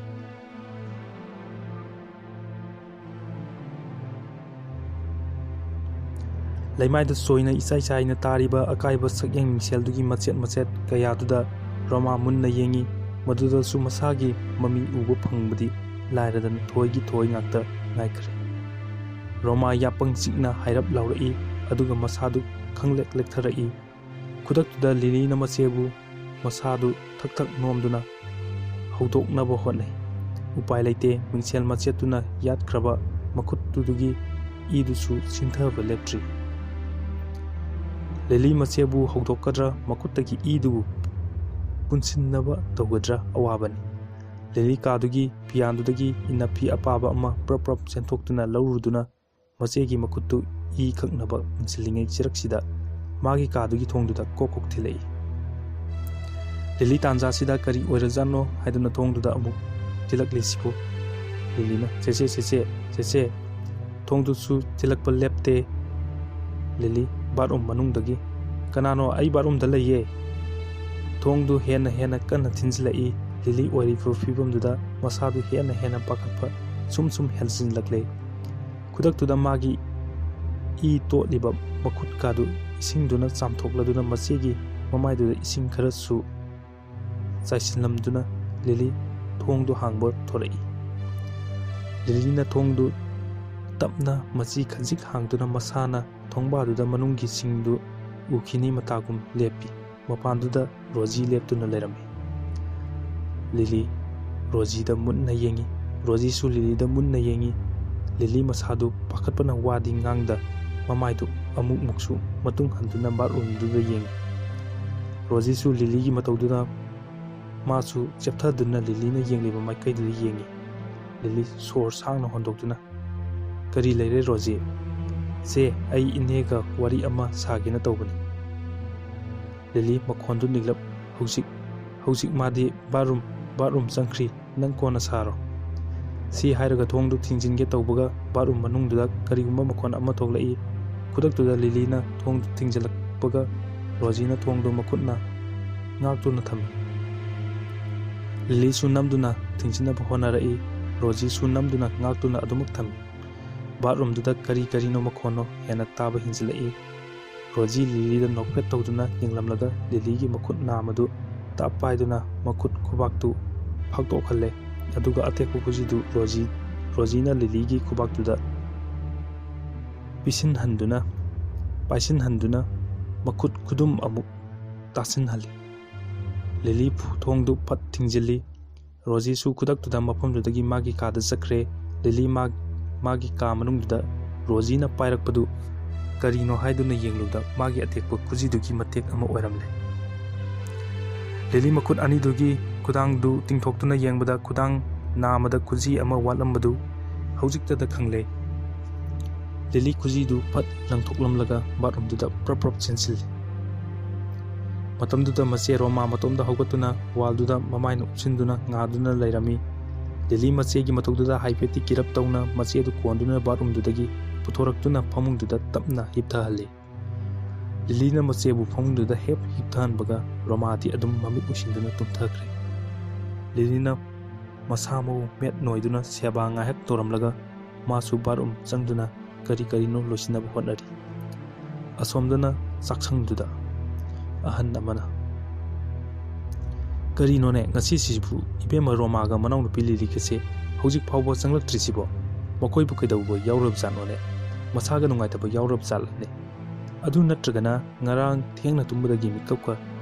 ꯂꯩꯃꯥꯏꯗ ꯆꯣꯏꯅ ꯏꯆꯥꯏ ꯆꯥꯏꯅ ꯇꯥꯔꯤꯕ ꯑꯀꯥꯏꯕ ꯁꯛꯌꯦꯡ ꯃꯤꯡꯁꯦꯜꯗꯨꯒꯤ ꯃꯆꯦꯠ ꯃꯆꯦꯠ ꯀꯌꯥꯗꯨꯗ ꯔꯣꯃꯥ ꯃꯨꯟꯅ ꯌꯦꯡꯏ꯫ ꯃꯗꯨꯗꯁꯨ ꯃꯁꯥꯒꯤ ꯃꯃꯤ ꯎꯕ ꯐꯪꯕꯗꯤ ꯂꯥꯏꯔꯗꯅ ꯊꯣꯏꯒꯤ ꯊꯣꯏ ꯉꯥꯛꯇ ꯉꯥꯏꯈ꯭ꯔꯦ꯫ ꯔꯣꯃꯥ ꯌꯥꯄꯪ ꯆꯤꯛꯅ ꯍꯥꯏꯔꯞ ꯂꯥꯎꯔꯛꯏ, ꯑꯗꯨꯒ ꯃꯁꯥꯗꯨ ꯈꯪꯂꯦꯛ ꯂꯦꯛꯊꯔꯛꯏ꯫ ꯈꯨꯗꯛꯇꯨꯗ ꯂꯤꯂꯤꯅ ꯃꯆꯦꯕꯨ ꯃꯁꯥꯗꯨ ꯊꯛ ꯊꯛ ꯅꯣꯝꯗꯨꯅ ꯍꯧꯗꯣꯛꯅꯕ ꯍꯣꯠꯅꯩ꯫ ꯎꯄꯥꯏ ꯂꯩꯇꯦ, ꯃꯤꯡꯁꯦꯜ ꯃꯆꯦꯠꯇꯨꯅ ꯌꯥꯠꯈ꯭ꯔꯕ ꯃꯈꯨꯠꯇꯨꯗꯒꯤ ꯏꯗꯨꯁꯨ ꯆꯤꯡꯊꯕ ꯂꯦꯞꯇ꯭ꯔꯤ꯫ ꯂꯤꯂꯤ ꯃꯆꯦꯕꯨ ꯍꯧꯗꯣꯛꯀꯗ꯭ꯔꯥ, ꯃꯈꯨꯠꯇꯒꯤ ꯏꯗꯨꯕꯨ ꯄꯨꯟꯁꯤꯟꯅꯕ ꯇꯧꯒꯗ꯭ꯔꯥ ꯑꯋꯥꯕꯅꯤ꯫ ꯂꯤꯂꯤ ꯀꯥꯗꯨꯒꯤ ꯐꯤꯌꯥꯟꯗꯨꯗꯒꯤ ꯏꯅꯐꯤ ꯑꯄꯥꯕ ꯑꯃ ꯄ꯭ꯔꯞ ꯄ꯭ꯔꯞ ꯆꯦꯟꯊꯣꯛꯇꯨꯅ ꯂꯧꯔꯨꯗꯨꯅ ꯃꯆꯦꯒꯤ ꯃꯈꯨꯠꯇꯨ ꯏ ꯀꯛꯅꯕ ꯄꯨꯟꯁꯤꯜꯂꯤꯉꯩ ꯆꯤꯔꯛꯁꯤꯗ ꯃꯥꯒꯤ ꯀꯥꯗꯨꯒꯤ ꯊꯣꯡꯗꯨꯗ ꯀꯣꯛ ꯀꯣꯛ ꯊꯤꯜꯂꯛꯏ꯫ ꯂꯤꯂꯤ ꯇꯥꯟꯖꯥꯁꯤꯗ ꯀꯔꯤ ꯑꯣꯏꯔꯖꯥꯠꯅꯣ ꯍꯥꯏꯗꯨꯅ ꯊꯣꯡꯗꯨꯗ ꯑꯃꯨꯛ ꯊꯤꯜꯂꯛꯂꯤꯁꯤꯕꯨ? ꯂꯤꯂꯤꯅ, "ꯆꯦꯆꯦ, ꯆꯦꯆꯦ, ꯆꯦꯆꯦ!" ꯊꯣꯡꯗꯨꯁꯨ ꯊꯤꯜꯂꯛꯄ ꯂꯦꯞꯇꯦ꯫ ꯂꯤꯂꯤ ꯕꯥꯠꯔꯨꯝ ꯃꯅꯨꯡꯗꯒꯤ, "ꯀꯅꯥꯅꯣ? ꯑꯩ ꯕꯥꯠꯔꯨꯝꯗ ꯂꯩꯌꯦ!" ꯊꯣꯡꯗꯨ ꯍꯦꯟꯅ ꯍꯦꯟꯅ ꯀꯟꯅ ꯊꯤꯟꯖꯤꯜꯂꯛꯏ꯫ ꯂꯤꯂꯤ ꯑꯣꯏꯔꯤꯕ ꯐꯤꯕꯝꯗꯨꯗ ꯃꯁꯥꯗꯨ ꯍꯦꯟꯅ ꯍꯦꯟꯅ ꯄꯥꯈꯠꯄ ꯁꯨꯝ ꯁꯨꯝ ꯍꯦꯟꯖꯤꯜꯂꯛꯂꯦ꯫ ꯈꯨꯗꯛꯇꯨꯗ ꯃꯥꯒꯤ ꯏ ꯇꯣꯠꯂꯤꯕ ꯃꯈꯨꯠꯀꯥꯗꯨ ꯏꯁꯤꯡꯗꯨꯅ ꯆꯥꯝꯊꯣꯛꯂꯗꯨꯅ ꯃꯆꯦꯒꯤ ꯃꯃꯥꯏꯗꯨꯗ ꯏꯁꯤꯡ ꯈꯔꯁꯨ ꯆꯥꯏꯁꯤꯜꯂꯝꯗꯨꯅ ꯂꯤꯂꯤ ꯊꯣꯡꯗꯨ ꯍꯥꯡꯕ ꯊꯣꯔꯛꯏ꯫ ꯂꯤꯂꯤꯅ ꯊꯣꯡꯗꯨ ꯇꯞꯅ ꯃꯆꯤ ꯈꯖꯤꯛ ꯍꯥꯡꯗꯨꯅ ꯃꯁꯥꯅ ꯊꯣꯡꯕꯥꯗꯨꯗ ꯃꯅꯨꯡꯒꯤ ꯁꯤꯡꯗꯨ ꯎꯈꯤꯅꯤ ꯃꯇꯥꯒꯨꯝ ꯂꯦꯞꯄꯤ꯫ ꯃꯄꯥꯟꯗꯨꯗ ꯔꯣꯖꯤ ꯂꯦꯞꯇꯨꯅ ꯂꯩꯔꯝꯃꯤ꯫ ꯂꯤꯂꯤ ꯔꯣꯖꯤꯗ ꯃꯨꯟꯅ ꯌꯦꯡꯉꯤ꯫ ꯔꯣꯖꯤꯁꯨ ꯂꯤꯂꯤꯗ ꯃꯨꯟꯅ ꯌꯦꯡꯉꯤ꯫ ꯂꯤꯂꯤ ꯃꯁꯥꯗꯨ ꯄꯥꯈꯠꯄꯅ ꯋꯥꯗꯤ ꯉꯥꯡꯗ ꯃꯃꯥꯏꯗꯨ ꯑꯃꯨꯛ ꯃꯨꯛꯁꯨ ꯃꯇꯨꯡ ꯍꯟꯗꯨꯅ ꯕꯥꯠꯔꯨꯝꯗꯨꯗ ꯌꯦꯡꯉꯤ꯫ ꯔꯣꯖꯤꯁꯨ ꯂꯤꯂꯤꯒꯤ ꯃꯇꯧꯗꯨꯗ ꯃꯥꯁꯨ ꯆꯦꯞꯊꯗꯨꯅ ꯂꯤꯂꯤꯅ ꯌꯦꯡꯂꯤꯕ ꯃꯥꯏꯀꯩꯗꯨꯗ ꯌꯦꯡꯉꯤ꯫ ꯂꯤꯂꯤ ꯁꯣꯔ ꯁꯥꯡꯅ ꯍꯣꯟꯗꯣꯛꯇꯨꯅ, "ꯀꯔꯤ ꯂꯩꯔꯦ ꯔꯣꯖꯤ?" "ꯆꯦ, ꯑꯩ ꯏꯅꯦꯒ ꯋꯥꯔꯤ ꯑꯃ ꯁꯥꯒꯦꯅ ꯇꯧꯕꯅꯤ꯫" ꯂꯤꯂꯤ ꯃꯈꯣꯟꯗꯨ ꯅꯤꯛꯂꯞ, "ꯍꯧꯖꯤꯛ, ꯍꯧꯖꯤꯛ ꯃꯥꯗꯤ ꯕꯥꯠꯔꯨꯝ, ꯕꯥꯠꯔꯨꯝ ꯆꯪꯈ꯭ꯔꯤ, ꯅꯪ ꯀꯣꯟꯅ ꯁꯥꯔꯣ꯫" ꯁꯤ ꯍꯥꯏꯔꯒ ꯊꯣꯡꯗꯨ ꯊꯤꯡꯖꯤꯟꯒꯦ ꯇꯧꯕꯒ ꯕꯥꯠꯔꯨꯝ ꯃꯅꯨꯡꯗꯨꯗ ꯀꯔꯤꯒꯨꯝꯕ ꯃꯈꯣꯟ ꯑꯃ ꯊꯣꯛꯂꯛꯏ꯫ ꯈꯨꯗꯛꯇꯨꯗ ꯂꯤꯂꯤꯅ ꯊꯣꯡꯗꯨ ꯊꯤꯡꯖꯤꯜꯂꯛꯄꯒ ꯔꯣꯖꯤꯅ ꯊꯣꯡꯗꯨ ꯃꯈꯨꯠꯅ ꯉꯥꯛꯇꯨꯅ ꯊꯝꯃꯤ꯫ ꯂꯤꯂꯤꯁꯨ ꯅꯝꯗꯨꯅ ꯊꯤꯡꯖꯤꯟꯅꯕ ꯍꯣꯠꯅꯔꯛꯏ꯫ ꯔꯣꯖꯤꯁꯨ ꯅꯝꯗꯨꯅ ꯉꯥꯛꯇꯨꯅ ꯑꯗꯨꯃꯛ ꯊꯝꯃꯤ꯫ ꯕꯥꯠꯔꯨꯝꯗꯨꯗ ꯀꯔꯤ ꯀꯔꯤꯅꯣ ꯃꯈꯣꯟꯅꯣ ꯍꯦꯟꯅ ꯇꯥꯕ ꯍꯦꯟꯖꯤꯜꯂꯛꯏ꯫ ꯔꯣꯖꯤ ꯂꯤꯂꯤꯗ ꯅꯣꯛꯐꯦꯠ ꯇꯧꯗꯨꯅ ꯌꯦꯡꯂꯝꯂꯒ ꯂꯤꯂꯤꯒꯤ ꯃꯈꯨꯠ ꯅꯥꯝꯃꯗꯨ ꯇꯞ ꯄꯥꯏꯗꯨꯅ ꯃꯈꯨꯠ ꯈꯨꯕꯥꯛꯇꯨ ꯐꯥꯛꯇꯣꯛꯍꯜꯂꯦ꯫ ꯑꯗꯨꯒ ꯑꯇꯦꯛꯄ ꯈꯨꯖꯤꯗꯨ ꯔꯣꯖꯤ, ꯔꯣꯖꯤꯅ ꯂꯤꯂꯤꯒꯤ ꯈꯨꯕꯥꯛꯇꯨꯗ ꯄꯤꯁꯤꯟꯍꯟꯗꯨꯅ, ꯄꯥꯏꯁꯤꯟꯍꯟꯗꯨꯅ ꯃꯈꯨꯠ ꯈꯨꯗꯨꯝ ꯑꯃꯨꯛ ꯇꯥꯁꯤꯟꯍꯜꯂꯤ꯫ ꯂꯤꯂꯤ ꯊꯣꯡꯗꯨ ꯐꯠ ꯊꯤꯡꯖꯤꯜꯂꯤ꯫ ꯔꯣꯖꯤꯁꯨ ꯈꯨꯗꯛꯇꯨꯗ ꯃꯐꯝꯗꯨꯗꯒꯤ ꯃꯥꯒꯤ ꯀꯥꯗ ꯆꯠꯈ꯭ꯔꯦ꯫ ꯂꯤꯂꯤ ꯃꯥ-, ꯃꯥꯒꯤ ꯀꯥ ꯃꯅꯨꯡꯗꯨꯗ ꯔꯣꯖꯤꯅ ꯄꯥꯏꯔꯛꯄꯗꯨ ꯀꯔꯤꯅꯣ ꯍꯥꯏꯗꯨꯅ ꯌꯦꯡꯂꯨꯕꯗ ꯃꯥꯒꯤ ꯑꯇꯦꯛꯄ ꯈꯨꯖꯤꯗꯨꯒꯤ ꯃꯇꯦꯛ ꯑꯃ ꯑꯣꯏꯔꯝꯂꯦ꯫ ꯂꯤꯂꯤ ꯃꯈꯨꯠ ꯑꯅꯤꯗꯨꯒꯤ ꯈꯨꯗꯥꯡꯗꯨ ꯇꯤꯡꯊꯣꯛꯇꯨꯅ ꯌꯦꯡꯕꯗ ꯈꯨꯗꯥꯡ ꯅꯥꯝꯃꯗ ꯈꯨꯖꯤ ꯑꯃ ꯋꯥꯠꯂꯝꯕꯗꯨ ꯍꯧꯖꯤꯛꯇꯗ ꯈꯪꯂꯦ꯫ ꯂꯤꯂꯤ ꯈꯨꯖꯤꯗꯨ ꯐꯠ ꯂꯪꯊꯣꯛꯂꯝꯂꯒ ꯕꯥꯠꯔꯨꯝꯗꯨꯗ ꯄ꯭ꯔꯞ ꯄ꯭ꯔꯞ ꯆꯦꯟꯁꯤꯜꯂꯤ꯫ ꯃꯇꯝꯗꯨꯗ ꯃꯆꯦ ꯔꯣꯃꯥ ꯃꯇꯣꯝꯗ ꯍꯧꯒꯠꯇꯨꯅ ꯋꯥꯜꯗꯨꯗ ꯃꯃꯥꯏꯅ ꯎꯞꯁꯤꯟꯗꯨꯅ ꯉꯥꯗꯨꯅ ꯂꯩꯔꯝꯃꯤ꯫ ꯂꯤꯂꯤ ꯃꯆꯦꯒꯤ ꯃꯇꯧꯗꯨꯗ ꯍꯥꯏꯐꯦꯠꯇꯤ ꯀꯤꯔꯞ ꯇꯧꯅ ꯃꯆꯦꯗꯨ ꯀꯣꯟꯗꯨꯅ ꯕꯥꯠꯔꯨꯝꯗꯨꯗꯒꯤ ꯄꯨꯊꯣꯔꯛꯇꯨꯅ ꯐꯃꯨꯡꯗꯨꯗ ꯇꯞꯅ ꯍꯤꯞꯊꯍꯜꯂꯤ꯫ ꯂꯤꯂꯤꯅ ꯃꯆꯦꯕꯨ ꯐꯃꯨꯡꯗꯨꯗ ꯍꯦꯛ ꯍꯤꯞꯊꯍꯟꯕꯒ ꯔꯣꯃꯥꯗꯤ ꯑꯗꯨꯝ ꯃꯃꯤꯠ ꯎꯏꯁꯤꯟꯗꯨꯅ ꯇꯨꯝꯊꯈ꯭ꯔꯦ꯫ ꯂꯤꯂꯤꯅ ꯃꯁꯥ ꯃꯎ ꯃꯦꯠ ꯅꯣꯏꯗꯨꯅ ꯁꯦꯕꯥ ꯉꯥꯏꯍꯥꯛ ꯇꯧꯔꯝꯂꯒ ꯃꯥꯁꯨ ꯕꯥꯠꯔꯨꯝ ꯆꯪꯗꯨꯅ ꯀꯔꯤ ꯀꯔꯤꯅꯣ ꯂꯣꯏꯁꯤꯟꯅꯕ ꯍꯣꯠꯅꯔꯤ꯫ ꯑꯁꯣꯝꯗꯅ ꯆꯥꯛꯁꯪꯗꯨꯗ ꯑꯍꯟ ꯑꯃꯅ, "ꯀꯔꯤꯅꯣꯅꯦ ꯉꯁꯤꯁꯤꯕꯨ ꯏꯕꯦꯝꯃ ꯔꯣꯃꯥꯒ ꯃꯅꯥꯎꯅꯨꯄꯤ ꯂꯤꯂꯤꯒꯁꯦ ꯍꯧꯖꯤꯛ ꯐꯥꯎꯕ ꯆꯪꯂꯛꯇ꯭ꯔꯤꯁꯤꯕꯣ? ꯃꯈꯣꯏꯕꯨ ꯀꯩꯗꯧꯕ ꯌꯥꯎꯔꯕꯖꯥꯠꯅꯣꯅꯦ? ꯃꯁꯥꯒ ꯅꯨꯡꯉꯥꯏꯇꯕ ꯌꯥꯎꯔꯕꯖꯥꯠꯂꯅꯦ? ꯑꯗꯨ ꯅꯠꯇ꯭ꯔꯒꯅ ꯉꯔꯥꯡ ꯊꯦꯡꯅ ꯇꯨꯝꯕꯗꯒꯤ ꯃꯤꯀꯞꯀ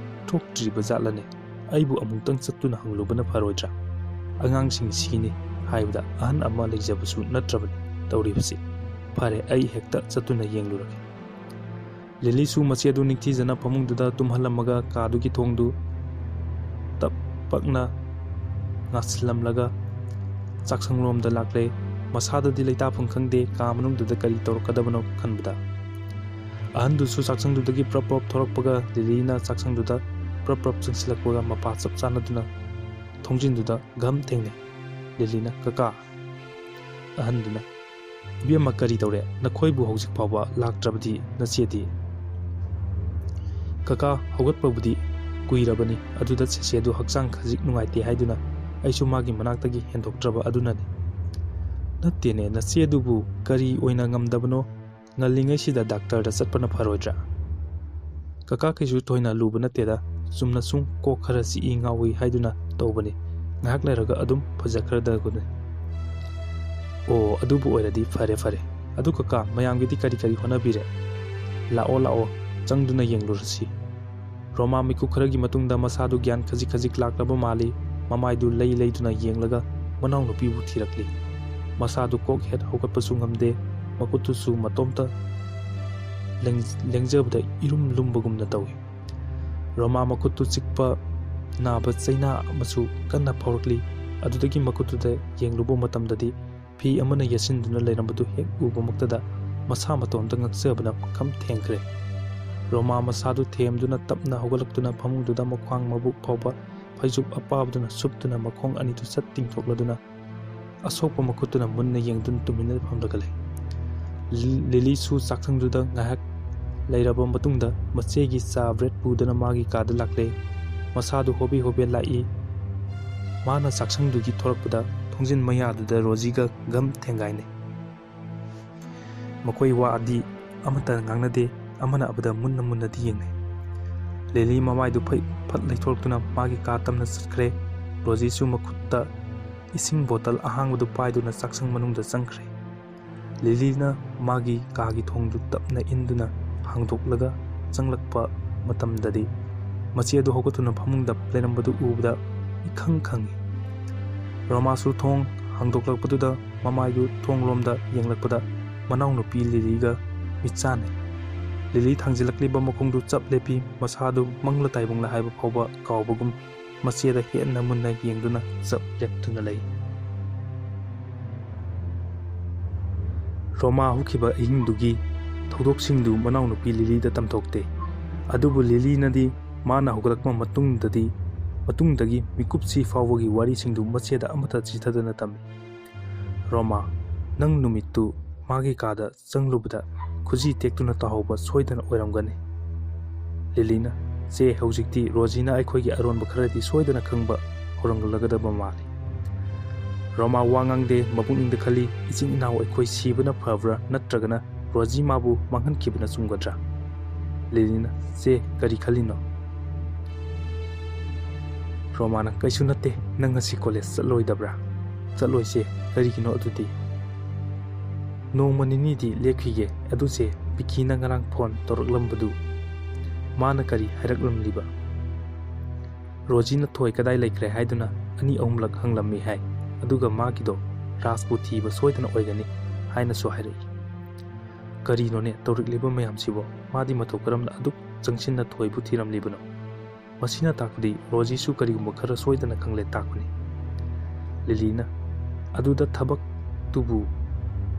ꯊꯣꯛꯇ꯭ꯔꯤꯕ ꯖꯥꯠꯂꯅꯦ? ꯑꯩꯕꯨ ꯑꯃꯨꯛꯇꯪ ꯆꯠꯇꯨꯅ ꯍꯪꯂꯨꯕꯅ ꯐꯔꯣꯏꯗ꯭ꯔꯥ? ꯑꯉꯥꯡꯁꯤꯡ ꯁꯤꯅꯤ ꯍꯥꯏꯕꯗ ꯑꯍꯟ ꯑꯃ ꯂꯩꯖꯕꯁꯨ ꯅꯠꯇ꯭ꯔꯕꯅꯤ ꯇꯧꯔꯤꯕꯁꯤ꯫ ꯐꯔꯦ, ꯑꯩ ꯍꯦꯛꯇ ꯆꯠꯇꯨꯅ ꯌꯦꯡꯂꯨꯔꯒꯦ꯫" ꯂꯤꯂꯤꯁꯨ ꯃꯆꯦꯗꯨ ꯅꯤꯡꯊꯤꯖꯅ ꯐꯃꯨꯡꯗꯨꯗ ꯇꯨꯝꯍꯜꯂꯝꯃꯒ ꯀꯥꯗꯨꯒꯤ ꯊꯣꯡꯗꯨ ꯇꯞ ꯄꯛꯅ ꯉꯥꯁꯤꯜꯂꯝꯂꯒ ꯆꯥꯛꯁꯪꯂꯣꯝꯗ ꯂꯥꯛꯂꯦ꯫ ꯃꯁꯥꯗꯗꯤ ꯂꯩꯇꯥꯐꯝ ꯈꯪꯗꯦ, ꯀꯥ ꯃꯅꯨꯡꯗꯨꯗ ꯀꯔꯤ ꯇꯧꯔꯛꯀꯗꯕꯅꯣ ꯈꯟꯕꯗ꯫ ꯑꯍꯟꯗꯨꯁꯨ ꯆꯥꯛꯁꯪꯗꯨꯗꯒꯤ ꯄ꯭ꯔꯞ ꯄ꯭ꯔꯞ ꯊꯣꯔꯛꯄꯒ ꯂꯤꯂꯤꯅ ꯆꯥꯛꯁꯪꯗꯨꯗ ꯄ꯭ꯔꯞ ꯄ꯭ꯔꯞ ꯆꯪꯁꯤꯜꯂꯛꯄꯒ ꯃꯄꯥ ꯆꯞ ꯆꯥꯟꯅꯗꯨꯅ ꯊꯣꯡꯖꯤꯟꯗꯨꯗ ꯘꯝ ꯊꯦꯡꯅꯩ꯫ ꯂꯤꯂꯤꯅ, "ꯀꯀꯥ!" ꯑꯍꯟꯗꯨꯅ, "ꯏꯕꯦꯝꯃ, ꯀꯔꯤ ꯇꯧꯔꯦ? ꯅꯈꯣꯏꯕꯨ ꯍꯧꯖꯤꯛ ꯐꯥꯎꯕ ꯂꯥꯛꯇ꯭ꯔꯕꯗꯤ ꯅꯆꯦꯗꯤ?" "ꯀꯀꯥ, ꯍꯧꯒꯠꯄꯕꯨꯗꯤ ꯀꯨꯏꯔꯕꯅꯤ, ꯑꯗꯨꯗ ꯆꯦꯆꯦꯗꯨ ꯍꯛꯆꯥꯡ ꯈꯖꯤꯛ ꯅꯨꯡꯉꯥꯏꯇꯦ ꯍꯥꯏꯗꯨꯅ ꯑꯩꯁꯨ ꯃꯥꯒꯤ ꯃꯅꯥꯛꯇꯒꯤ ꯍꯦꯟꯗꯣꯛꯇ꯭ꯔꯕ ꯑꯗꯨꯅꯅꯤ꯫" "ꯅꯠꯇꯦꯅꯦ, ꯅꯆꯦꯗꯨꯕꯨ ꯀꯔꯤ ꯑꯣꯏꯅ ꯉꯝꯗꯕꯅꯣ? ꯉꯜꯂꯤꯉꯩꯁꯤꯗ ꯗꯥꯛꯇꯔꯗ ꯆꯠꯄꯅ ꯐꯔꯣꯏꯗ꯭ꯔꯥ?" "ꯀꯀꯥ, ꯀꯩꯁꯨ ꯊꯣꯏꯅ ꯂꯨꯕ ꯅꯠꯇꯦꯗ, ꯆꯨꯝꯅ ꯁꯨꯝ ꯀꯣꯛ ꯈꯔ ꯆꯤꯛꯏ ꯉꯥꯎꯏ ꯍꯥꯏꯗꯨꯅ ꯇꯧꯕꯅꯤ, ꯉꯥꯏꯍꯥꯛ ꯂꯩꯔꯒ ꯑꯗꯨꯝ ꯐꯖꯈ꯭ꯔꯗꯕꯅꯤ꯫" "ꯑꯣ, ꯑꯗꯨꯕꯨ ꯑꯣꯏꯔꯗꯤ ꯐꯔꯦ ꯐꯔꯦ꯫ ꯑꯗꯨ ꯀꯀꯥ, ꯃꯌꯥꯝꯒꯤꯗꯤ ꯀꯔꯤ ꯀꯔꯤ ꯍꯣꯠꯅꯕꯤꯔꯦ?" "ꯂꯥꯛꯑꯣ ꯂꯥꯛꯑꯣ, ꯆꯪꯗꯨꯅ ꯌꯦꯡꯂꯨꯔꯁꯤ꯫" ꯔꯣꯃꯥ ꯃꯤꯀꯨꯞ ꯈꯔꯒꯤ ꯃꯇꯨꯡꯗ ꯃꯁꯥꯗꯨ ꯒ꯭ꯌꯥꯟ ꯈꯖꯤꯛ ꯈꯖꯤꯛ ꯂꯥꯛꯂꯕ ꯃꯥꯜꯂꯤ꯫ ꯃꯃꯥꯏꯗꯨ ꯂꯩ ꯂꯩꯗꯨꯅ ꯌꯦꯡꯂꯒ ꯃꯅꯥꯎꯅꯨꯄꯤꯕꯨ ꯊꯤꯔꯛꯂꯤ꯫ ꯃꯁꯥꯗꯨ ꯀꯣꯛ ꯍꯦꯠ ꯍꯧꯒꯠꯄꯁꯨ ꯉꯝꯗꯦ, ꯃꯈꯨꯠꯇꯨꯁꯨ ꯃꯇꯣꯝꯇ ꯂꯦꯡ-, ꯂꯦꯡꯖꯕꯗ ꯏꯔꯨꯝ ꯂꯨꯝꯕꯒꯨꯝꯅ ꯇꯧꯏ꯫ ꯔꯣꯃꯥ ꯃꯈꯨꯠꯇꯨ ꯆꯤꯛꯄ ꯅꯥꯕ ꯆꯩꯅꯥ ꯑꯃꯁꯨ ꯀꯟꯅ ꯐꯥꯎꯔꯛꯂꯤ꯫ ꯑꯗꯨꯗꯒꯤ ꯃꯈꯨꯠꯇꯨꯗ ꯌꯦꯡꯂꯨꯕ ꯃꯇꯝꯗꯗꯤ ꯐꯤ ꯑꯃꯅ ꯌꯦꯠꯁꯤꯟꯗꯨꯅ ꯂꯩꯔꯝꯕꯗꯨ ꯍꯦꯛ ꯎꯕꯃꯛꯇꯗ ꯃꯁꯥ ꯃꯇꯣꯝꯇ ꯉꯛꯆꯕꯅ ꯈꯝ ꯊꯦꯡꯈ꯭ꯔꯦ꯫ ꯔꯣꯃꯥ ꯃꯁꯥꯗꯨ ꯊꯦꯝꯗꯨꯅ ꯇꯞꯅ ꯍꯧꯒꯠꯂꯛꯇꯨꯅ ꯐꯃꯨꯡꯗꯨꯗ ꯃꯈ꯭ꯋꯥꯡ ꯃꯕꯨꯛ ꯐꯥꯎꯕ ꯐꯩꯖꯨꯞ ꯑꯄꯥꯕꯗꯨꯅ ꯁꯨꯞꯇꯨꯅ ꯃꯈꯣꯡ ꯑꯅꯤꯗꯨ ꯆꯠ ꯇꯤꯡꯊꯣꯛꯂꯗꯨꯅ ꯑꯁꯣꯛꯄ ꯃꯈꯨꯠꯇꯨꯅ ꯃꯨꯟꯅ ꯌꯦꯡꯗꯨꯅ ꯇꯨꯃꯤꯟꯅ ꯐꯝꯂꯒ ꯂꯩ꯫ ꯂꯤ-, ꯂꯤꯂꯤꯁꯨ ꯆꯥꯛꯁꯪꯗꯨꯗ ꯉꯥꯏꯍꯥꯛ ꯂꯩꯔꯕ ꯃꯇꯨꯡꯗ ꯃꯆꯦꯒꯤ ꯆꯥ ꯕ꯭ꯔꯦꯗ ꯄꯨꯗꯨꯅ ꯃꯥꯒꯤ ꯀꯥꯗ ꯂꯥꯛꯂꯦ꯫ ꯃꯁꯥꯗꯨ ꯍꯣꯕꯦ ꯍꯣꯕꯦ ꯂꯥꯛꯏ꯫ ꯃꯥꯅ ꯆꯥꯛꯁꯪꯗꯨꯒꯤ ꯊꯣꯔꯛꯄꯗ ꯊꯣꯡꯖꯤꯟ ꯃꯌꯥꯗꯨꯗ ꯔꯣꯖꯤꯒ ꯒꯝ ꯊꯦꯡꯒꯥꯏꯅꯩ꯫ ꯃꯈꯣꯏ ꯋꯥꯗꯤ ꯑꯃꯠꯇ ꯉꯥꯡꯅꯗꯦ, ꯑꯃꯅ ꯑꯃꯗ ꯃꯨꯟꯅ ꯃꯨꯟꯅꯗꯤ ꯌꯦꯡꯅꯩ꯫ ꯂꯤꯂꯤ ꯃꯃꯥꯏꯗꯨ ꯐꯩ ꯐꯠ ꯂꯩꯊꯣꯔꯛꯇꯨꯅ ꯃꯥꯒꯤ ꯀꯥ ꯇꯝꯅ ꯆꯠꯈ꯭ꯔꯦ꯫ ꯔꯣꯖꯤꯁꯨ ꯃꯈꯨꯠꯇ ꯏꯁꯤꯡ ꯕꯣꯇꯜ ꯑꯍꯥꯡꯕꯗꯨ ꯄꯥꯏꯗꯨꯅ ꯆꯥꯛꯁꯪ ꯃꯅꯨꯡꯗ ꯆꯪꯈ꯭ꯔꯦ꯫ ꯂꯤꯂꯤꯅ ꯃꯥꯒꯤ ꯀꯥꯒꯤ ꯊꯣꯡꯗꯨ ꯇꯞꯅ ꯏꯟꯗꯨꯅ ꯍꯥꯡꯗꯣꯛꯂꯒ ꯆꯪꯂꯛꯄ ꯃꯇꯝꯗꯗꯤ ꯃꯆꯦ ꯑꯗꯨ ꯍꯧꯒꯠꯇꯨꯅ ꯐꯃꯨꯡꯗ ꯂꯩꯔꯝꯕꯗꯨ ꯎꯕꯗ ꯏꯈꯪ ꯈꯪꯉꯤ꯫ ꯔꯣꯃꯥꯁꯨ ꯊꯣꯡ ꯍꯥꯡꯗꯣꯛꯂꯛꯄꯗꯨꯗ ꯃꯃꯥꯏꯗꯨ ꯊꯣꯡꯂꯣꯝꯗ ꯌꯦꯡꯂꯛꯄꯗ ꯃꯅꯥꯎꯅꯨꯄꯤ ꯂꯤꯂꯤꯒ ꯃꯤꯠꯆꯥꯟꯅꯩ꯫ ꯂꯤꯂꯤ ꯊꯥꯡꯖꯤꯜꯂꯛꯂꯤꯕ ꯃꯈꯣꯡꯗꯨ ꯆꯞ ꯂꯦꯞꯄꯤ, ꯃꯁꯥꯗꯨ ꯃꯪꯂ ꯇꯥꯏꯕꯪꯂ ꯍꯥꯏꯕ ꯐꯥꯎꯕ ꯀꯥꯎꯕꯒꯨꯝ ꯃꯆꯦꯗ ꯍꯦꯟꯅ ꯃꯨꯟꯅ ꯌꯦꯡꯗꯨꯅ ꯆꯞ ꯂꯦꯞꯇꯨꯅ ꯂꯩ꯫ ꯔꯣꯃꯥ ꯍꯧꯈꯤꯕ ꯑꯍꯤꯡꯗꯨꯒꯤ ꯊꯧꯗꯣꯛꯁꯤꯡꯗꯨ ꯃꯅꯥꯎꯅꯨꯄꯤ ꯂꯤꯂꯤꯗ ꯇꯝꯊꯣꯛꯇꯦ꯫ ꯑꯗꯨꯕꯨ ꯂꯤꯂꯤꯅꯗꯤ ꯃꯥꯅ ꯍꯧꯒꯠꯂꯛꯄ ꯃꯇꯨꯡꯗꯗꯤ, ꯃꯇꯨꯡꯗꯒꯤ ꯃꯤꯀꯨꯞꯁꯤ ꯐꯥꯎꯕꯒꯤ ꯋꯥꯔꯤꯁꯤꯡꯗꯨ ꯃꯆꯦꯗ ꯑꯃꯠꯇ ꯆꯤꯊꯗꯅ ꯇꯝꯃꯤ꯫ "ꯔꯣꯃꯥ, ꯅꯪ ꯅꯨꯃꯤꯠꯇꯨ ꯃꯥꯒꯤ ꯀꯥꯗ ꯆꯪꯂꯨꯕꯗ ꯈꯨꯖꯤ ꯇꯦꯛꯇꯨꯅ ꯇꯥꯍꯧꯕ ꯁꯣꯏꯗꯅ ꯑꯣꯏꯔꯝꯒꯅꯤ꯫ ꯂꯤꯂꯤꯅ, ꯆꯦ, ꯍꯧꯖꯤꯛꯇꯤ ꯔꯣꯖꯤꯅ ꯑꯩꯈꯣꯏꯒꯤ ꯑꯔꯣꯟꯕ ꯈꯔꯗꯤ ꯁꯣꯏꯗꯅ ꯈꯪꯕ ꯍꯧꯔꯝꯂꯒꯗꯕ ꯃꯥꯜꯂꯤ꯫" ꯔꯣꯃꯥ ꯋꯥ ꯉꯥꯡꯗꯦ, ꯃꯄꯨꯛꯅꯤꯡꯗ ꯈꯜꯂꯤ, "ꯏꯆꯤꯟ ꯏꯅꯥꯎ ꯑꯩꯈꯣꯏ ꯁꯤꯕꯅ ꯐꯕ꯭ꯔꯥ ꯅꯠꯇ꯭ꯔꯒꯅ ꯔꯣꯖꯤ ꯃꯥꯕꯨ ꯃꯥꯡꯍꯟꯈꯤꯕꯅ ꯆꯨꯝꯒꯗ꯭ꯔꯥ?" ꯂꯤꯂꯤꯅ, "ꯆꯦ, ꯀꯔꯤ ꯈꯜꯂꯤꯅꯣ?" ꯔꯣꯃꯥꯅ, "ꯀꯩꯁꯨ ꯅꯠꯇꯦ, ꯅꯪ ꯉꯁꯤ ꯀꯣꯂꯦꯖ ꯆꯠꯂꯣꯏꯗꯕ꯭ꯔꯥ?" "ꯆꯠꯂꯣꯏꯁꯦ, ꯀꯔꯤꯒꯤꯅꯣ ꯑꯗꯨꯗꯤ?" "ꯅꯣꯡꯃ ꯅꯤꯅꯤꯗꯤ ꯂꯦꯞꯈꯤꯒꯦ, ꯑꯗꯨꯁꯦ ꯕꯤꯀꯤꯅ ꯉꯔꯥꯡ ꯐꯣꯟ ꯇꯧꯔꯛꯂꯝꯕꯗꯨ ꯃꯥꯅ ꯀꯔꯤ ꯍꯥꯏꯔꯛꯂꯝꯂꯤꯕ?" "ꯔꯣꯖꯤꯅ ꯊꯣꯏ ꯀꯗꯥꯏ ꯂꯩꯈ꯭ꯔꯦ ꯍꯥꯏꯗꯨꯅ ꯑꯅꯤ ꯑꯍꯨꯝꯂꯛ ꯍꯪꯂꯝꯃꯤ ꯍꯥꯏ, ꯑꯗꯨꯒ ꯃꯥꯒꯤꯗꯣ ꯔꯥꯖꯄꯨ ꯊꯤꯕ ꯁꯣꯏꯗꯅ ꯑꯣꯏꯒꯅꯤ ꯍꯥꯏꯅꯁꯨ ꯍꯥꯏꯔꯛꯏ꯫" "ꯀꯔꯤꯅꯣꯅꯦ ꯇꯧꯔꯛꯂꯤꯕ ꯃꯌꯥꯝꯁꯤꯕꯣ? ꯃꯥꯗꯤ ꯃꯇꯧ ꯀꯔꯝꯅ ꯑꯗꯨꯛ ꯆꯪꯁꯤꯟꯅ ꯊꯣꯏꯕꯨ ꯊꯤꯔꯝꯂꯤꯕꯅꯣ?" ꯃꯁꯤꯅ ꯇꯥꯛꯄꯗꯤ ꯔꯣꯖꯤꯁꯨ ꯀꯔꯤꯒꯨꯝꯕ ꯈꯔ ꯁꯣꯏꯗꯅ ꯈꯪꯂꯦ ꯇꯥꯛꯄꯅꯤ꯫ ꯂꯤꯂꯤꯅ, "ꯑꯗꯨꯗ ꯊꯕꯛꯇꯨꯕꯨ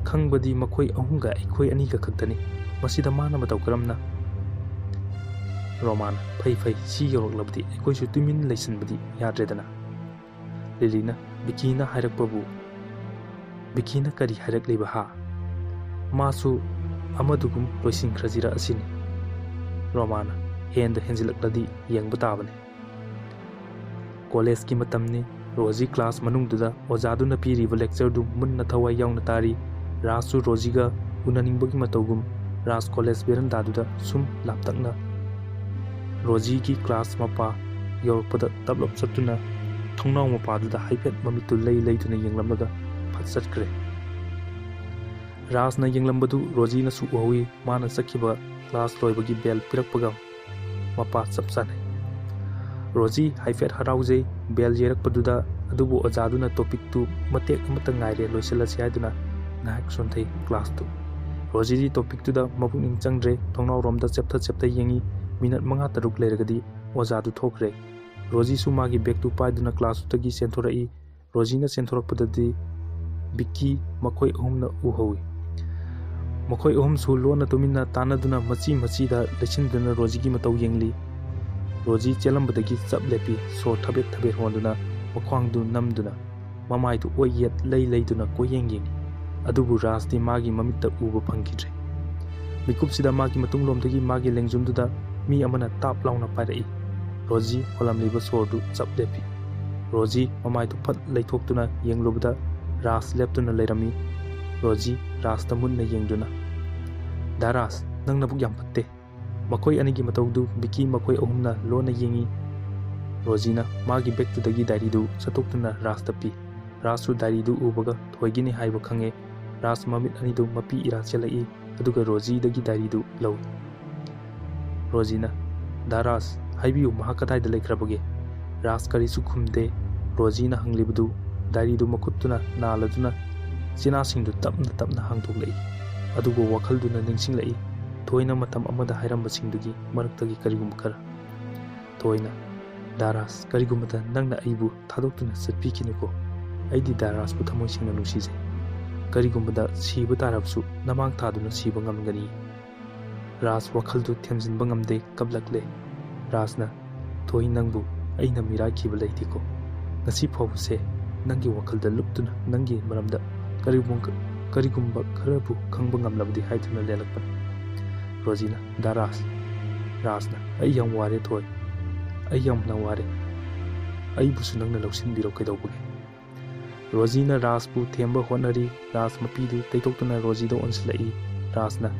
ꯈꯪꯕꯗꯤ ꯃꯈꯣꯏ ꯑꯍꯨꯝꯒ ꯑꯩꯈꯣꯏ ꯑꯅꯤꯒ ꯈꯛꯇꯅꯤ꯫ ꯃꯁꯤꯗ ꯃꯥꯅ ꯃꯇꯧ ꯀꯔꯝꯅ?" ꯔꯣꯃꯥꯅ, "ꯐꯩ, ꯐꯩ, ꯁꯤ ꯌꯧꯔꯛꯂꯕꯗꯤ ꯑꯩꯈꯣꯏꯁꯨ ꯇꯨꯃꯤꯟ ꯂꯩꯁꯤꯟꯕꯗꯤ ꯌꯥꯗ꯭ꯔꯦꯗꯅ꯫" ꯂꯤꯂꯤꯅ, "ꯕꯤꯀꯤꯅ ꯍꯥꯏꯔꯛꯄꯕꯨ, ꯕꯤꯀꯤꯅ ꯀꯔꯤ ꯍꯥꯏꯔꯛꯂꯤꯕ ꯍꯥ? ꯃꯥꯁꯨ ꯑꯃꯗꯨꯒꯨꯝ ꯂꯣꯏꯁꯤꯟꯈ꯭ꯔꯁꯤꯔ ꯑꯁꯤꯅꯤ꯫" ꯔꯣꯃꯥꯅ, "ꯍꯦꯟꯗ ꯍꯦꯟꯖꯤꯜꯂꯛꯂꯗꯤ ꯌꯦꯡꯕ ꯇꯥꯕꯅꯤ꯫" ꯀꯣꯂꯦꯖꯀꯤ ꯃꯇꯝꯅꯤ꯫ ꯔꯣꯖꯤ ꯀ꯭ꯂꯥꯁ ꯃꯅꯨꯡꯗꯨꯗ ꯑꯣꯖꯥꯗꯨꯅ ꯄꯤꯔꯤꯕ ꯂꯦꯛꯆꯔꯗꯨ ꯃꯨꯟꯅ ꯊꯋꯥꯏ ꯌꯥꯎꯅ ꯇꯥꯔꯤ꯫ ꯔꯥꯖꯁꯨ ꯔꯣꯖꯤꯒ ꯎꯅꯅꯤꯡꯕꯒꯤ ꯃꯇꯧꯒꯨꯝ ꯔꯥꯖ ꯀꯣꯂꯦꯖ ꯕꯦꯔꯟꯗꯥꯗꯨꯗ ꯁꯨꯝ ꯂꯥꯞꯇꯛꯅ ꯔꯣꯖꯤꯒꯤ ꯀ꯭ꯂꯥꯁ ꯃꯄꯥ ꯌꯧꯔꯛꯄꯗ ꯇꯞꯂꯞ ꯆꯠꯇꯨꯅ ꯊꯣꯡꯅꯥꯎ ꯃꯄꯥꯗꯨꯗ ꯍꯥꯏꯐꯦꯠ ꯃꯃꯤꯠꯇꯨ ꯂꯩ ꯂꯩꯗꯨꯅ ꯌꯦꯡꯂꯝꯂꯒ ꯐꯠ ꯆꯠꯈ꯭ꯔꯦ꯫ ꯔꯥꯖꯅ ꯌꯦꯡꯂꯝꯕꯗꯨ ꯔꯣꯖꯤꯅꯁꯨ ꯎꯍꯧꯏ꯫ ꯃꯥꯅ ꯆꯠꯈꯤꯕ ꯀ꯭ꯂꯥꯁ ꯂꯣꯏꯕꯒꯤ ꯕꯦꯜ ꯄꯤꯔꯛꯄꯒ ꯃꯄꯥ ꯆꯞ ꯆꯥꯅꯩ꯫ ꯔꯣꯖꯤ ꯍꯥꯏꯐꯦꯠ ꯍꯔꯥꯎꯖꯩ꯫ ꯕꯦꯜ ꯌꯩꯔꯛꯄꯗꯨꯗ, ꯑꯗꯨꯕꯨ ꯑꯣꯖꯥꯗꯨꯅ ꯇꯣꯄꯤꯛꯇꯨ ꯃꯇꯦꯛ ꯑꯃꯠꯇ ꯉꯥꯏꯔꯦ ꯂꯣꯏꯁꯤꯜꯂꯁꯤ ꯍꯥꯏꯗꯨꯅ ꯉꯥꯏꯍꯥꯛ ꯁꯣꯟꯊꯩ ꯀ꯭ꯂꯥꯁꯇꯨ꯫ ꯔꯣꯖꯤꯗꯤ ꯇꯣꯄꯤꯛꯇꯨꯗ ꯃꯄꯨꯛꯅꯤꯡ ꯆꯪꯗ꯭ꯔꯦ꯫ ꯊꯣꯡꯅꯥꯎꯔꯣꯝꯗ ꯆꯦꯞꯊ ꯆꯦꯞꯊ ꯌꯦꯡꯏ꯫ ꯃꯤꯅꯠ ꯃꯉꯥ ꯇꯔꯨꯛ ꯂꯩꯔꯒꯗꯤ ꯑꯣꯖꯥꯗꯨ ꯊꯣꯛꯈ꯭ꯔꯦ꯫ ꯔꯣꯖꯤꯁꯨ ꯃꯥꯒꯤ ꯕꯦꯒꯇꯨ ꯄꯥꯏꯗꯨꯅ ꯀ꯭ꯂꯥꯁꯇꯨꯗꯒꯤ ꯆꯦꯟꯊꯣꯔꯛꯏ꯫ ꯔꯣꯖꯤꯅ ꯆꯦꯟꯊꯣꯔꯛꯄꯗꯗꯤ ꯕꯤꯛꯀꯤ ꯃꯈꯣꯏ ꯑꯍꯨꯝꯅ ꯎꯍꯧꯏ꯫ ꯃꯈꯣꯏ ꯑꯍꯨꯝꯁꯨ ꯂꯣꯟꯅ ꯇꯨꯃꯤꯟꯅ ꯇꯥꯟꯅꯗꯨꯅ ꯃꯆꯤ ꯃꯆꯤꯗ ꯂꯩꯁꯤꯟꯗꯨꯅ ꯔꯣꯖꯤꯒꯤ ꯃꯇꯧ ꯌꯦꯡꯂꯤ꯫ ꯔꯣꯖꯤ ꯆꯦꯜꯂꯝꯕꯗꯒꯤ ꯆꯞ ꯂꯦꯞꯄꯤ, ꯁꯣꯔ ꯊꯕꯦꯠ ꯊꯕꯦꯠ ꯍꯣꯟꯗꯨꯅ ꯃꯈ꯭ꯋꯥꯡꯗꯨ ꯅꯝꯗꯨꯅ ꯃꯃꯥꯏꯗꯨ ꯑꯣꯏ ꯌꯦꯠ ꯂꯩ ꯂꯩꯗꯨꯅ ꯀꯣꯏꯌꯦꯡ ꯌꯦꯡꯏ꯫ ꯑꯗꯨꯕꯨ ꯔꯥꯖꯇꯤ ꯃꯥꯒꯤ ꯃꯃꯤꯠꯇ ꯎꯕ ꯐꯪꯈꯤꯗ꯭ꯔꯦ꯫ ꯃꯤꯀꯨꯞꯁꯤꯗ ꯃꯥꯒꯤ ꯃꯇꯨꯡꯂꯣꯝꯗꯒꯤ ꯃꯥꯒꯤ ꯂꯦꯡꯖꯨꯝꯗꯨꯗ ꯃꯤ ꯑꯃꯅ ꯇꯥꯞ ꯂꯥꯎꯅ ꯄꯥꯏꯔꯛꯏ꯫ ꯔꯣꯖꯤ ꯍꯣꯜꯂꯝꯂꯤꯕ ꯁꯣꯔꯗꯨ ꯆꯞ ꯂꯦꯞꯄꯤ꯫ ꯔꯣꯖꯤ ꯃꯃꯥꯏꯗꯨ ꯐꯠ ꯂꯩꯊꯣꯛꯇꯨꯅ ꯌꯦꯡꯂꯨꯕꯗ ꯔꯥꯖ ꯂꯦꯞꯇꯨꯅ ꯂꯩꯔꯝꯃꯤ꯫ ꯔꯣꯖꯤ ꯔꯥꯖꯇ ꯃꯨꯟꯅ ꯌꯦꯡꯗꯨꯅ, "ꯗꯥ ꯔꯥꯖ, ꯅꯪ ꯅꯕꯨꯛ ꯌꯥꯝ ꯐꯠꯇꯦ꯫" ꯃꯈꯣꯏ ꯑꯅꯤꯒꯤ ꯃꯇꯧꯗꯨ ꯕꯤꯀꯤ ꯃꯈꯣꯏ ꯑꯍꯨꯝꯅ ꯂꯣꯟꯅ ꯌꯦꯡꯏ꯫ ꯔꯣꯖꯤꯅ ꯃꯥꯒꯤ ꯕꯦꯛꯇꯨꯗꯒꯤ ꯗꯥꯏꯔꯤꯗꯨ ꯁꯠꯇꯣꯛꯇꯨꯅ ꯔꯥꯖꯇ ꯄꯤ꯫ ꯔꯥꯖꯁꯨ ꯗꯥꯏꯔꯤꯗꯨ ꯎꯕꯒ ꯊꯣꯏꯒꯤꯅꯤ ꯍꯥꯏꯕ ꯈꯪꯉꯦ꯫ ꯔꯥꯖ ꯃꯃꯤꯠ ꯑꯅꯤꯗꯨ ꯃꯄꯤ ꯏꯔꯥ ꯆꯦꯜꯂꯛꯏ, ꯑꯗꯨꯒ ꯔꯣꯖꯤꯗꯒꯤ ꯗꯥꯏꯔꯤꯗꯨ ꯂꯧꯏ꯫ ꯔꯣꯖꯤꯅ, "ꯗꯥ ꯔꯥꯖ, ꯍꯥꯏꯕꯤꯌꯨ, ꯃꯍꯥꯛ ꯀꯗꯥꯏꯗ ꯂꯩꯈ꯭ꯔꯕꯒꯦ?" ꯔꯥꯖ ꯀꯔꯤꯁꯨ ꯈꯨꯝꯗꯦ꯫ ꯔꯣꯖꯤꯅ ꯍꯪꯂꯤꯕꯗꯨ ꯗꯥꯏꯔꯤꯗꯨ ꯃꯈꯨꯠꯇꯨꯅ ꯅꯥꯜꯂꯗꯨꯅ ꯆꯤꯅꯥꯁꯤꯡꯗꯨ ꯇꯞꯅ ꯇꯞꯅ ꯍꯥꯡꯗꯣꯛꯂꯛꯏ꯫ ꯑꯗꯨꯒ ꯋꯥꯈꯜꯗꯨꯅ ꯅꯤꯡꯁꯤꯡꯂꯛꯏ, ꯊꯣꯏꯅ ꯃꯇꯝ ꯑꯃꯗ ꯍꯥꯏꯔꯝꯕꯁꯤꯡꯗꯨꯒꯤ ꯃꯔꯛꯇꯒꯤ ꯀꯔꯤꯒꯨꯝꯕ ꯈꯔ꯫ ꯊꯣꯏꯅ, "ꯗꯥ ꯔꯥꯖ, ꯀꯔꯤꯒꯨꯝꯕꯗ ꯅꯪꯅ ꯑꯩꯕꯨ ꯊꯥꯗꯣꯛꯇꯨꯅ ꯆꯠꯄꯤꯈꯤꯅꯨꯀꯣ꯫ ꯑꯩꯗꯤ ꯗꯥ ꯔꯥꯖꯄꯨ ꯊꯃꯣꯏ ꯁꯦꯡꯅ ꯅꯨꯡꯁꯤꯖꯩ꯫ ꯀꯔꯤꯒꯨꯝꯕꯗ ꯁꯤꯕ ꯇꯥꯔꯕꯁꯨ ꯅꯃꯥꯡ ꯊꯥꯗꯨꯅ ꯁꯤꯕ ꯉꯝꯒꯅꯤ꯫" ꯔꯥꯖ ꯋꯥꯈꯜꯗꯨ ꯊꯦꯝꯖꯤꯟꯕ ꯉꯝꯗꯦ, ꯀꯞꯂꯛꯂꯦ꯫ ꯔꯥꯖꯅ, "ꯊꯣꯏ, ꯅꯪꯕꯨ ꯑꯩꯅ ꯃꯤꯔꯥꯏꯈꯤꯕ ꯂꯩꯇꯦꯀꯣ꯫ ꯉꯁꯤ ꯐꯥꯎꯕꯁꯦ ꯅꯪꯒꯤ ꯋꯥꯈꯜꯗ ꯂꯨꯞꯇꯨꯅ ꯅꯪꯒꯤ ꯃꯔꯝꯗ ꯀꯔꯤꯒꯨꯝꯕ, ꯀꯔꯤꯒꯨꯝꯕ ꯈꯔꯕꯨ ꯈꯪꯕ ꯉꯝꯂꯕꯗꯤ" ꯍꯥꯏꯗꯨꯅ ꯂꯦꯜꯂꯛꯄꯅꯤ꯫ ꯔꯣꯖꯤꯅ, "ꯗꯥ ꯔꯥꯖ꯫" ꯔꯥꯖꯅ, "ꯑꯩ ꯌꯥꯝ ꯋꯥꯔꯦ ꯊꯣꯏ, ꯑꯩ ꯌꯥꯝꯅ ꯋꯥꯔꯦ꯫ ꯑꯩꯕꯨꯁꯨ ꯅꯪꯅ ꯂꯧꯁꯤꯟꯕꯤꯔꯣ ꯀꯩꯗꯧꯕꯒꯦ?" ꯔꯣꯖꯤꯅ ꯔꯥꯖꯄꯨ ꯊꯦꯝꯕ ꯍꯣꯠꯅꯔꯤ꯫ ꯔꯥꯖ ꯃꯄꯤꯗꯨ ꯇꯩꯊꯣꯛꯇꯨꯅ ꯔꯣꯖꯤꯗ ꯑꯣꯟꯁꯤꯜꯂꯛꯏ꯫ ꯔꯥꯖꯅ,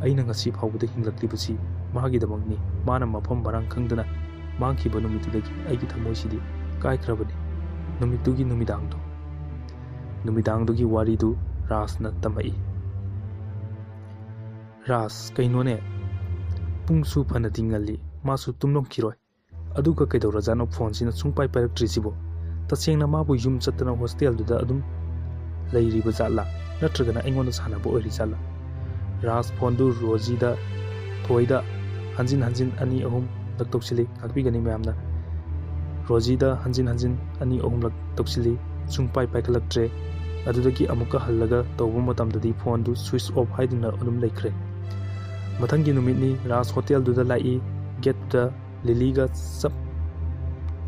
"ꯑꯩꯅ ꯉꯁꯤ ꯐꯥꯎꯕꯗ ꯍꯤꯡꯂꯛꯂꯤꯕꯁꯤ ꯃꯥꯒꯤꯗꯃꯛꯅꯤ꯫ ꯃꯥꯅ ꯃꯐꯝ ꯃꯔꯥꯡ ꯈꯪꯗꯅ ꯃꯥꯡꯈꯤꯕ ꯅꯨꯃꯤꯠꯇꯨꯗꯒꯤ ꯑꯩꯒꯤ ꯊꯃꯣꯏꯁꯤꯗꯤ ꯀꯥꯏꯈ꯭ꯔꯕꯅꯤ꯫ ꯅꯨꯃꯤꯠꯇꯨꯒꯤ ꯅꯨꯃꯤꯗꯥꯡꯗꯣ꯫" ꯅꯨꯃꯤꯗꯥꯡꯗꯨꯒꯤ ꯋꯥꯔꯤꯗꯨ ꯔꯥꯖꯅ ꯇꯝꯃꯛꯏ꯫ "ꯔꯥꯖ, ꯀꯩꯅꯣꯅꯦ? ꯄꯨꯡꯁꯨ ꯐꯅꯗꯤ ꯉꯜꯂꯤ, ꯃꯥꯁꯨ ꯇꯨꯝꯂꯝꯈꯤꯔꯣꯏ꯫ ꯑꯗꯨꯒ ꯀꯩꯗꯧꯔꯖꯥꯠꯅꯣ ꯐꯣꯟꯁꯤꯅ ꯁꯨꯡꯄꯥꯏ ꯄꯥꯏꯔꯛꯇ꯭ꯔꯤꯁꯤꯕꯣ? ꯇꯁꯦꯡꯅ ꯃꯥꯕꯨ ꯌꯨꯝ ꯆꯠꯇꯅ ꯍꯣꯁꯇꯦꯜꯗꯨꯗ ꯑꯗꯨꯝ ꯂꯩꯔꯤꯕ ꯖꯥꯠꯂꯥ? ꯅꯠꯇ꯭ꯔꯒꯅ ꯑꯩꯉꯣꯟꯗ ꯁꯥꯟꯅꯕ ꯑꯣꯏꯔꯤ ꯖꯥꯠꯂꯥ?" ꯔꯥꯖ ꯐꯣꯟꯗꯨ ꯔꯣꯖꯤꯗ, ꯊꯣꯏꯗ ꯍꯟꯖꯤꯟ ꯍꯟꯖꯤꯟ ꯑꯅꯤ ꯑꯍꯨꯝꯂꯛ ꯇꯧꯁꯤꯜꯂꯤ꯫ ꯉꯥꯛꯄꯤꯒꯅꯤ ꯃꯌꯥꯝꯅ꯫ ꯔꯣꯖꯤꯗ ꯍꯟꯖꯤꯟ ꯍꯟꯖꯤꯟ ꯑꯅꯤ ꯑꯍꯨꯝꯂꯛ ꯇꯧꯁꯤꯜꯂꯤ꯫ ꯁꯨꯡꯄꯥꯏ ꯄꯥꯏꯈꯠꯂꯛꯇ꯭ꯔꯦ꯫ ꯑꯗꯨꯗꯒꯤ ꯑꯃꯨꯛꯀ ꯍꯜꯂꯒ ꯇꯧꯕ ꯃꯇꯝꯗꯗꯤ ꯐꯣꯟꯗꯨ switch off ꯍꯥꯏꯗꯨꯅ ꯑꯗꯨꯝ ꯂꯩꯈ꯭ꯔꯦ꯫ ꯃꯊꯪꯒꯤ ꯅꯨꯃꯤꯠꯅꯤ꯫ ꯔꯥꯖ ꯍꯣꯇꯦꯜꯗꯨꯗ ꯂꯥꯛꯏ꯫ ꯒꯦꯠꯇꯨꯗ ꯂꯤꯂꯤꯒ ꯆꯞ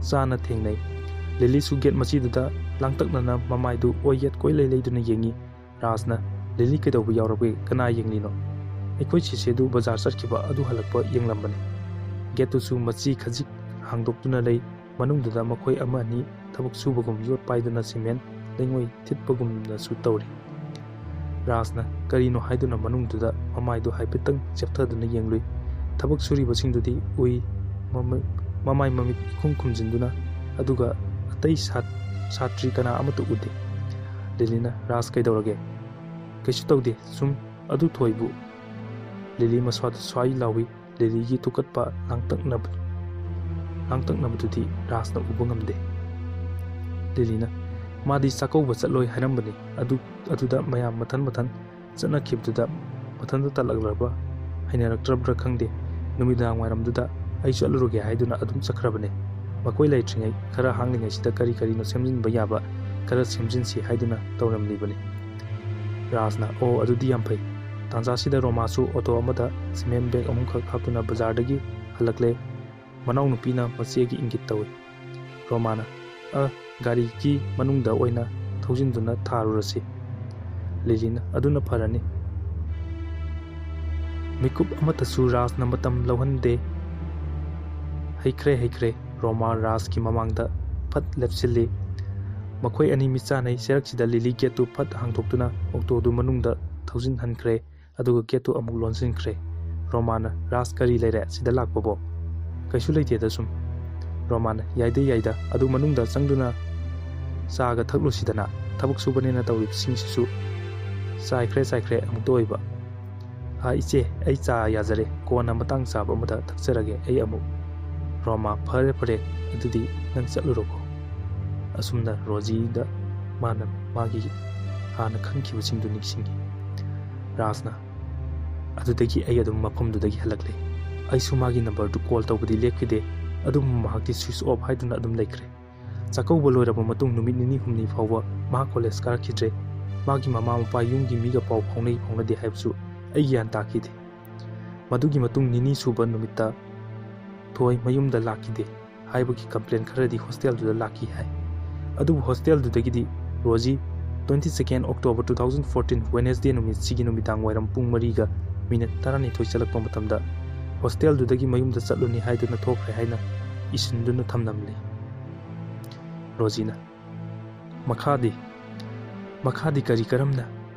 ꯆꯥꯅ ꯊꯦꯡꯅꯩ꯫ ꯂꯤꯂꯤꯁꯨ ꯒꯦꯠ ꯃꯆꯤꯗꯨꯗ ꯂꯥꯡꯇꯛꯅꯅ ꯃꯃꯥꯏꯗꯨ ꯑꯣꯏ ꯌꯦꯠ ꯀꯣꯏꯂꯩ ꯂꯩꯗꯨꯅ ꯌꯦꯡꯉꯤ꯫ ꯔꯥꯖꯅ, "ꯂꯤꯂꯤ, ꯀꯩꯗꯧꯕ ꯌꯥꯎꯔꯕꯒꯦ? ꯀꯅꯥ ꯌꯦꯡꯂꯤꯅꯣ?" "ꯑꯩꯈꯣꯏ ꯆꯦꯆꯦꯗꯨ ꯕꯖꯥꯔ ꯆꯠꯈꯤꯕ ꯑꯗꯨ ꯍꯜꯂꯛꯄ ꯌꯦꯡꯂꯝꯕꯅꯤ꯫" ꯒꯦꯠꯇꯨꯁꯨ ꯃꯆꯤ ꯈꯖꯤꯛ ꯍꯥꯡꯗꯣꯛꯇꯨꯅ ꯂꯩ꯫ ꯃꯅꯨꯡꯗꯨꯗ ꯃꯈꯣꯏ ꯑꯃ ꯑꯅꯤ ꯊꯕꯛ ꯁꯨꯕꯒꯨꯝ ꯌꯣꯠ ꯄꯥꯏꯗꯨꯅ ꯁꯤꯃꯦꯟ ꯂꯩꯉꯣꯏ ꯊꯤꯠꯄꯒꯨꯝꯅꯁꯨ ꯇꯧꯔꯤ꯫ ꯔꯥꯖꯅ ꯀꯔꯤꯅꯣ ꯍꯥꯏꯗꯨꯅ ꯃꯅꯨꯡꯗꯨꯗ ꯃꯃꯥꯏꯗꯨ ꯍꯥꯏꯐꯦꯠꯇꯪ ꯆꯦꯞꯊꯗꯨꯅ ꯌꯦꯡꯂꯨꯏ꯫ ꯊꯕꯛ ꯁꯨꯔꯤꯕꯁꯤꯡꯗꯨꯗꯤ ꯎꯏ꯫ ꯃꯃ-, ꯃꯃꯥꯏ ꯃꯃꯤꯠ ꯏꯈꯨꯝ ꯈꯨꯝꯖꯤꯟꯗꯨꯅ, ꯑꯗꯨꯒ ꯑꯇꯩ ꯁꯥꯠ-, ꯁꯥꯇ꯭ꯔꯤ ꯀꯅꯥ ꯑꯃꯠꯇ ꯎꯗꯦ꯫ ꯂꯤꯂꯤꯅ, "ꯔꯥꯖ, ꯀꯩꯗꯧꯔꯒꯦ?" "ꯀꯩꯁꯨ ꯇꯧꯗꯦ, ꯁꯨꯝ ꯑꯗꯨ ꯊꯣꯏꯕꯨ꯫" ꯂꯤꯂꯤ ꯃꯁ꯭ꯋꯥꯗꯨ ꯁ꯭ꯋꯥꯏ ꯂꯥꯎꯏ꯫ ꯂꯤꯂꯤꯒꯤ ꯇꯨꯀꯠꯄ ꯂꯥꯡꯇꯛꯅꯕ-, ꯂꯥꯡꯇꯛꯅꯕꯗꯨꯗꯤ ꯔꯥꯖꯅ ꯎꯕ ꯉꯝꯗꯦ꯫ ꯂꯤꯂꯤꯅ, "ꯃꯥꯗꯤ ꯆꯥꯛꯀꯧꯕ ꯆꯠꯂꯣꯏ ꯍꯥꯏꯔꯝꯕꯅꯤ꯫ ꯑꯗꯨ, ꯑꯗꯨꯗ ꯃꯌꯥꯝ ꯃꯊꯟ ꯃꯊꯟ ꯆꯠꯅꯈꯤꯕꯗꯨꯗ ꯃꯊꯟꯇ ꯇꯜꯂꯛꯂꯕ꯭ꯔꯥ, ꯍꯩꯅꯔꯛꯇ꯭ꯔꯕ꯭ꯔꯥ ꯈꯪꯗꯦ꯫ ꯅꯨꯃꯤꯗꯥꯡ ꯋꯥꯏꯔꯝꯗꯨꯗ ꯑꯩ ꯆꯠꯂꯨꯔꯒꯦ ꯍꯥꯏꯗꯨꯅ ꯑꯗꯨꯝ ꯆꯠꯈ꯭ꯔꯕꯅꯦ꯫ ꯃꯈꯣꯏ ꯂꯩꯇ꯭ꯔꯤꯉꯩ ꯈꯔ ꯍꯥꯡꯂꯤꯉꯩꯁꯤꯗ ꯀꯔꯤ ꯀꯔꯤꯅꯣ ꯁꯦꯝꯖꯤꯟꯕ ꯌꯥꯕ ꯈꯔ ꯁꯦꯝꯖꯤꯟꯁꯤ ꯍꯥꯏꯗꯨꯅ ꯇꯧꯔꯝꯂꯤꯕꯅꯤ꯫" ꯔꯥꯖꯅ, "ꯑꯣ, ꯑꯗꯨꯗꯤ ꯌꯥꯝ ꯐꯩ꯫" ꯇꯥꯟꯖꯥꯁꯤꯗ ꯔꯣꯃꯥꯁꯨ ꯑꯣꯇꯣ ꯑꯃꯗ ꯁꯤꯃꯦꯟ ꯕꯦꯒ ꯑꯍꯨꯝꯈꯛ ꯍꯥꯞꯇꯨꯅ ꯕꯖꯥꯔꯗꯒꯤ ꯍꯜꯂꯛꯂꯦ꯫ ꯃꯅꯥꯎꯅꯨꯄꯤꯅ ꯃꯆꯦꯒꯤ ꯏꯪꯒꯤꯠ ꯇꯧꯏ꯫ ꯔꯣꯃꯥꯅ, "ꯑ, ꯒꯥꯔꯤꯒꯤ ꯃꯅꯨꯡꯗ ꯑꯣꯏꯅ ꯊꯧꯖꯤꯟꯗꯨꯅ ꯊꯥꯔꯨꯔꯁꯤ꯫" ꯂꯤꯂꯤꯅ, "ꯑꯗꯨꯅ ꯐꯔꯅꯤ꯫" ꯃꯤꯀꯨꯞ ꯑꯃꯠꯇꯁꯨ ꯔꯥꯖꯅ ꯃꯇꯝ ꯂꯧꯍꯟꯗꯦ꯫ "ꯍꯩꯈ꯭ꯔꯦ, ꯍꯩꯈ꯭ꯔꯦ꯫" ꯔꯣꯃꯥ ꯔꯥꯖꯀꯤ ꯃꯃꯥꯡꯗ ꯐꯠ ꯂꯦꯞꯁꯤꯜꯂꯤ꯫ ꯃꯈꯣꯏ ꯑꯅꯤ ꯃꯤꯠ ꯆꯥꯟꯅꯩ꯫ ꯆꯦꯔꯛꯁꯤꯗ ꯂꯤꯂꯤ ꯒꯦꯠꯇꯨ ꯐꯠ ꯍꯥꯡꯗꯣꯛꯇꯨꯅ ꯑꯣꯛꯇꯣꯗꯨ ꯃꯅꯨꯡꯗ ꯊꯧꯖꯤꯟꯍꯟꯈ꯭ꯔꯦ꯫ ꯑꯗꯨꯒ ꯒꯦꯠꯇꯨ ꯑꯃꯨꯛ ꯂꯣꯟꯁꯤꯟꯈ꯭ꯔꯦ꯫ ꯔꯣꯃꯥꯅ, "ꯔꯥꯖ, ꯀꯔꯤ ꯂꯩꯔꯦ ꯁꯤꯗ ꯂꯥꯛꯄꯕꯣ?" "ꯀꯩꯁꯨ ꯂꯩꯇꯦꯗ, ꯁꯨꯝ꯫" ꯔꯣꯃꯥꯅ, "ꯌꯥꯏꯗ ꯌꯥꯏꯗ, ꯑꯗꯨ ꯃꯅꯨꯡꯗ ꯆꯪꯗꯨꯅ ꯆꯥꯒ ꯊꯛꯂꯨꯁꯤꯗꯅ, ꯊꯕꯛ ꯁꯨꯕꯅꯦꯅ ꯇꯧꯔꯤꯕꯁꯤꯡꯁꯤꯁꯨ꯫" "ꯆꯥꯏꯈ꯭ꯔꯦ, ꯆꯥꯏꯈ꯭ꯔꯦ, ꯑꯃꯨꯛꯇ ꯑꯣꯏꯕ꯫" "ꯑꯥ, ꯏꯆꯦ, ꯑꯩ ꯆꯥ ꯌꯥꯖꯔꯦ, ꯀꯣꯟꯅ ꯃꯇꯥꯡ ꯆꯥꯕ ꯑꯃꯗ ꯊꯛꯆꯔꯒꯦ ꯑꯩ ꯑꯃꯨꯛ꯫" ꯔꯣꯃꯥ, "ꯐꯔꯦ ꯐꯔꯦ, ꯑꯗꯨꯗꯤ ꯅꯪ ꯆꯠꯂꯨꯔꯣꯀꯣ꯫" ꯑꯁꯨꯝꯅ ꯔꯣꯖꯤꯗ ꯃꯥꯅ ꯃꯥꯒꯤ ꯍꯥꯟꯅ ꯈꯟꯈꯤꯕꯁꯤꯡꯗꯨ ꯅꯤꯡꯁꯤꯡꯉꯤ꯫ ꯔꯥꯖꯅ, "ꯑꯗꯨꯗꯒꯤ ꯑꯩ ꯑꯗꯨꯝ ꯃꯐꯝꯗꯨꯗꯒꯤ ꯍꯜꯂꯛꯂꯦ꯫ ꯑꯩꯁꯨ ꯃꯥꯒꯤ ꯅꯝꯕꯔꯗꯨ ꯀꯣꯜ ꯇꯧꯕꯗꯤ ꯂꯦꯞꯈꯤꯗꯦ, ꯑꯗꯨꯕꯨ ꯃꯍꯥꯛꯇꯤ switch off ꯍꯥꯏꯗꯨꯅ ꯑꯗꯨꯝ ꯂꯩꯈ꯭ꯔꯦ꯫ ꯆꯥꯛꯀꯧꯕ ꯂꯣꯏꯔꯕ ꯃꯇꯨꯡ ꯅꯨꯃꯤꯠ ꯅꯤꯅꯤ ꯍꯨꯝꯅꯤ ꯐꯥꯎꯕ ꯃꯍꯥꯛ ꯀꯣꯂꯦꯖ ꯀꯥꯔꯛꯈꯤꯗ꯭ꯔꯦ꯫ ꯃꯥꯒꯤ ꯃꯃꯥ ꯃꯄꯥ, ꯌꯨꯝꯒꯤ ꯃꯤꯒ ꯄꯥꯎ ꯐꯥꯎꯅꯩ ꯐꯥꯎꯅꯗꯦ ꯍꯥꯏꯕꯁꯨ ꯑꯩ ꯒ꯭ꯌꯥꯟ ꯇꯥꯈꯤꯗꯦ꯫ ꯃꯗꯨꯒꯤ ꯃꯇꯨꯡ ꯅꯤꯅꯤ ꯁꯨꯕ ꯅꯨꯃꯤꯠꯇ ꯊꯣꯏ ꯃꯌꯨꯝꯗ ꯂꯥꯛꯈꯤꯗꯦ ꯍꯥꯏꯕꯒꯤ ꯀꯝꯄ꯭ꯂꯦꯟ ꯈꯔꯗꯤ ꯍꯣꯁꯇꯦꯜꯗꯨꯗ ꯂꯥꯛꯈꯤ ꯍꯥꯏ꯫ ꯑꯗꯨꯕꯨ ꯍꯣꯁꯇꯦꯜꯗꯨꯗꯒꯤꯗꯤ Rosy twenty second October two thousand fourteen Wednesday ꯅꯨꯃꯤꯠꯁꯤꯒꯤ ꯅꯨꯃꯤꯗꯥꯡ ꯋꯥꯏꯔꯝ ꯄꯨꯡ ꯃꯔꯤꯒ ꯃꯤꯅꯤꯠ ꯇꯔꯥꯅꯤꯊꯣꯏ ꯆꯠꯂꯛꯄ ꯃꯇꯝꯗ ꯍꯣꯁꯇꯦꯜꯗꯨꯗꯒꯤ ꯃꯌꯨꯝꯗ ꯆꯠꯂꯨꯅꯤ ꯍꯥꯏꯗꯨꯅ ꯊꯣꯛꯈ꯭ꯔꯦ ꯍꯥꯏꯅ ꯏꯁꯤꯟꯗꯨꯅ ꯊꯝꯂꯝꯂꯤ꯫ ꯔꯣꯖꯤꯅ, "ꯃꯈꯥꯗꯤ, ꯃꯈꯥꯗꯤ ꯀꯔꯤ ꯀꯔꯝꯅ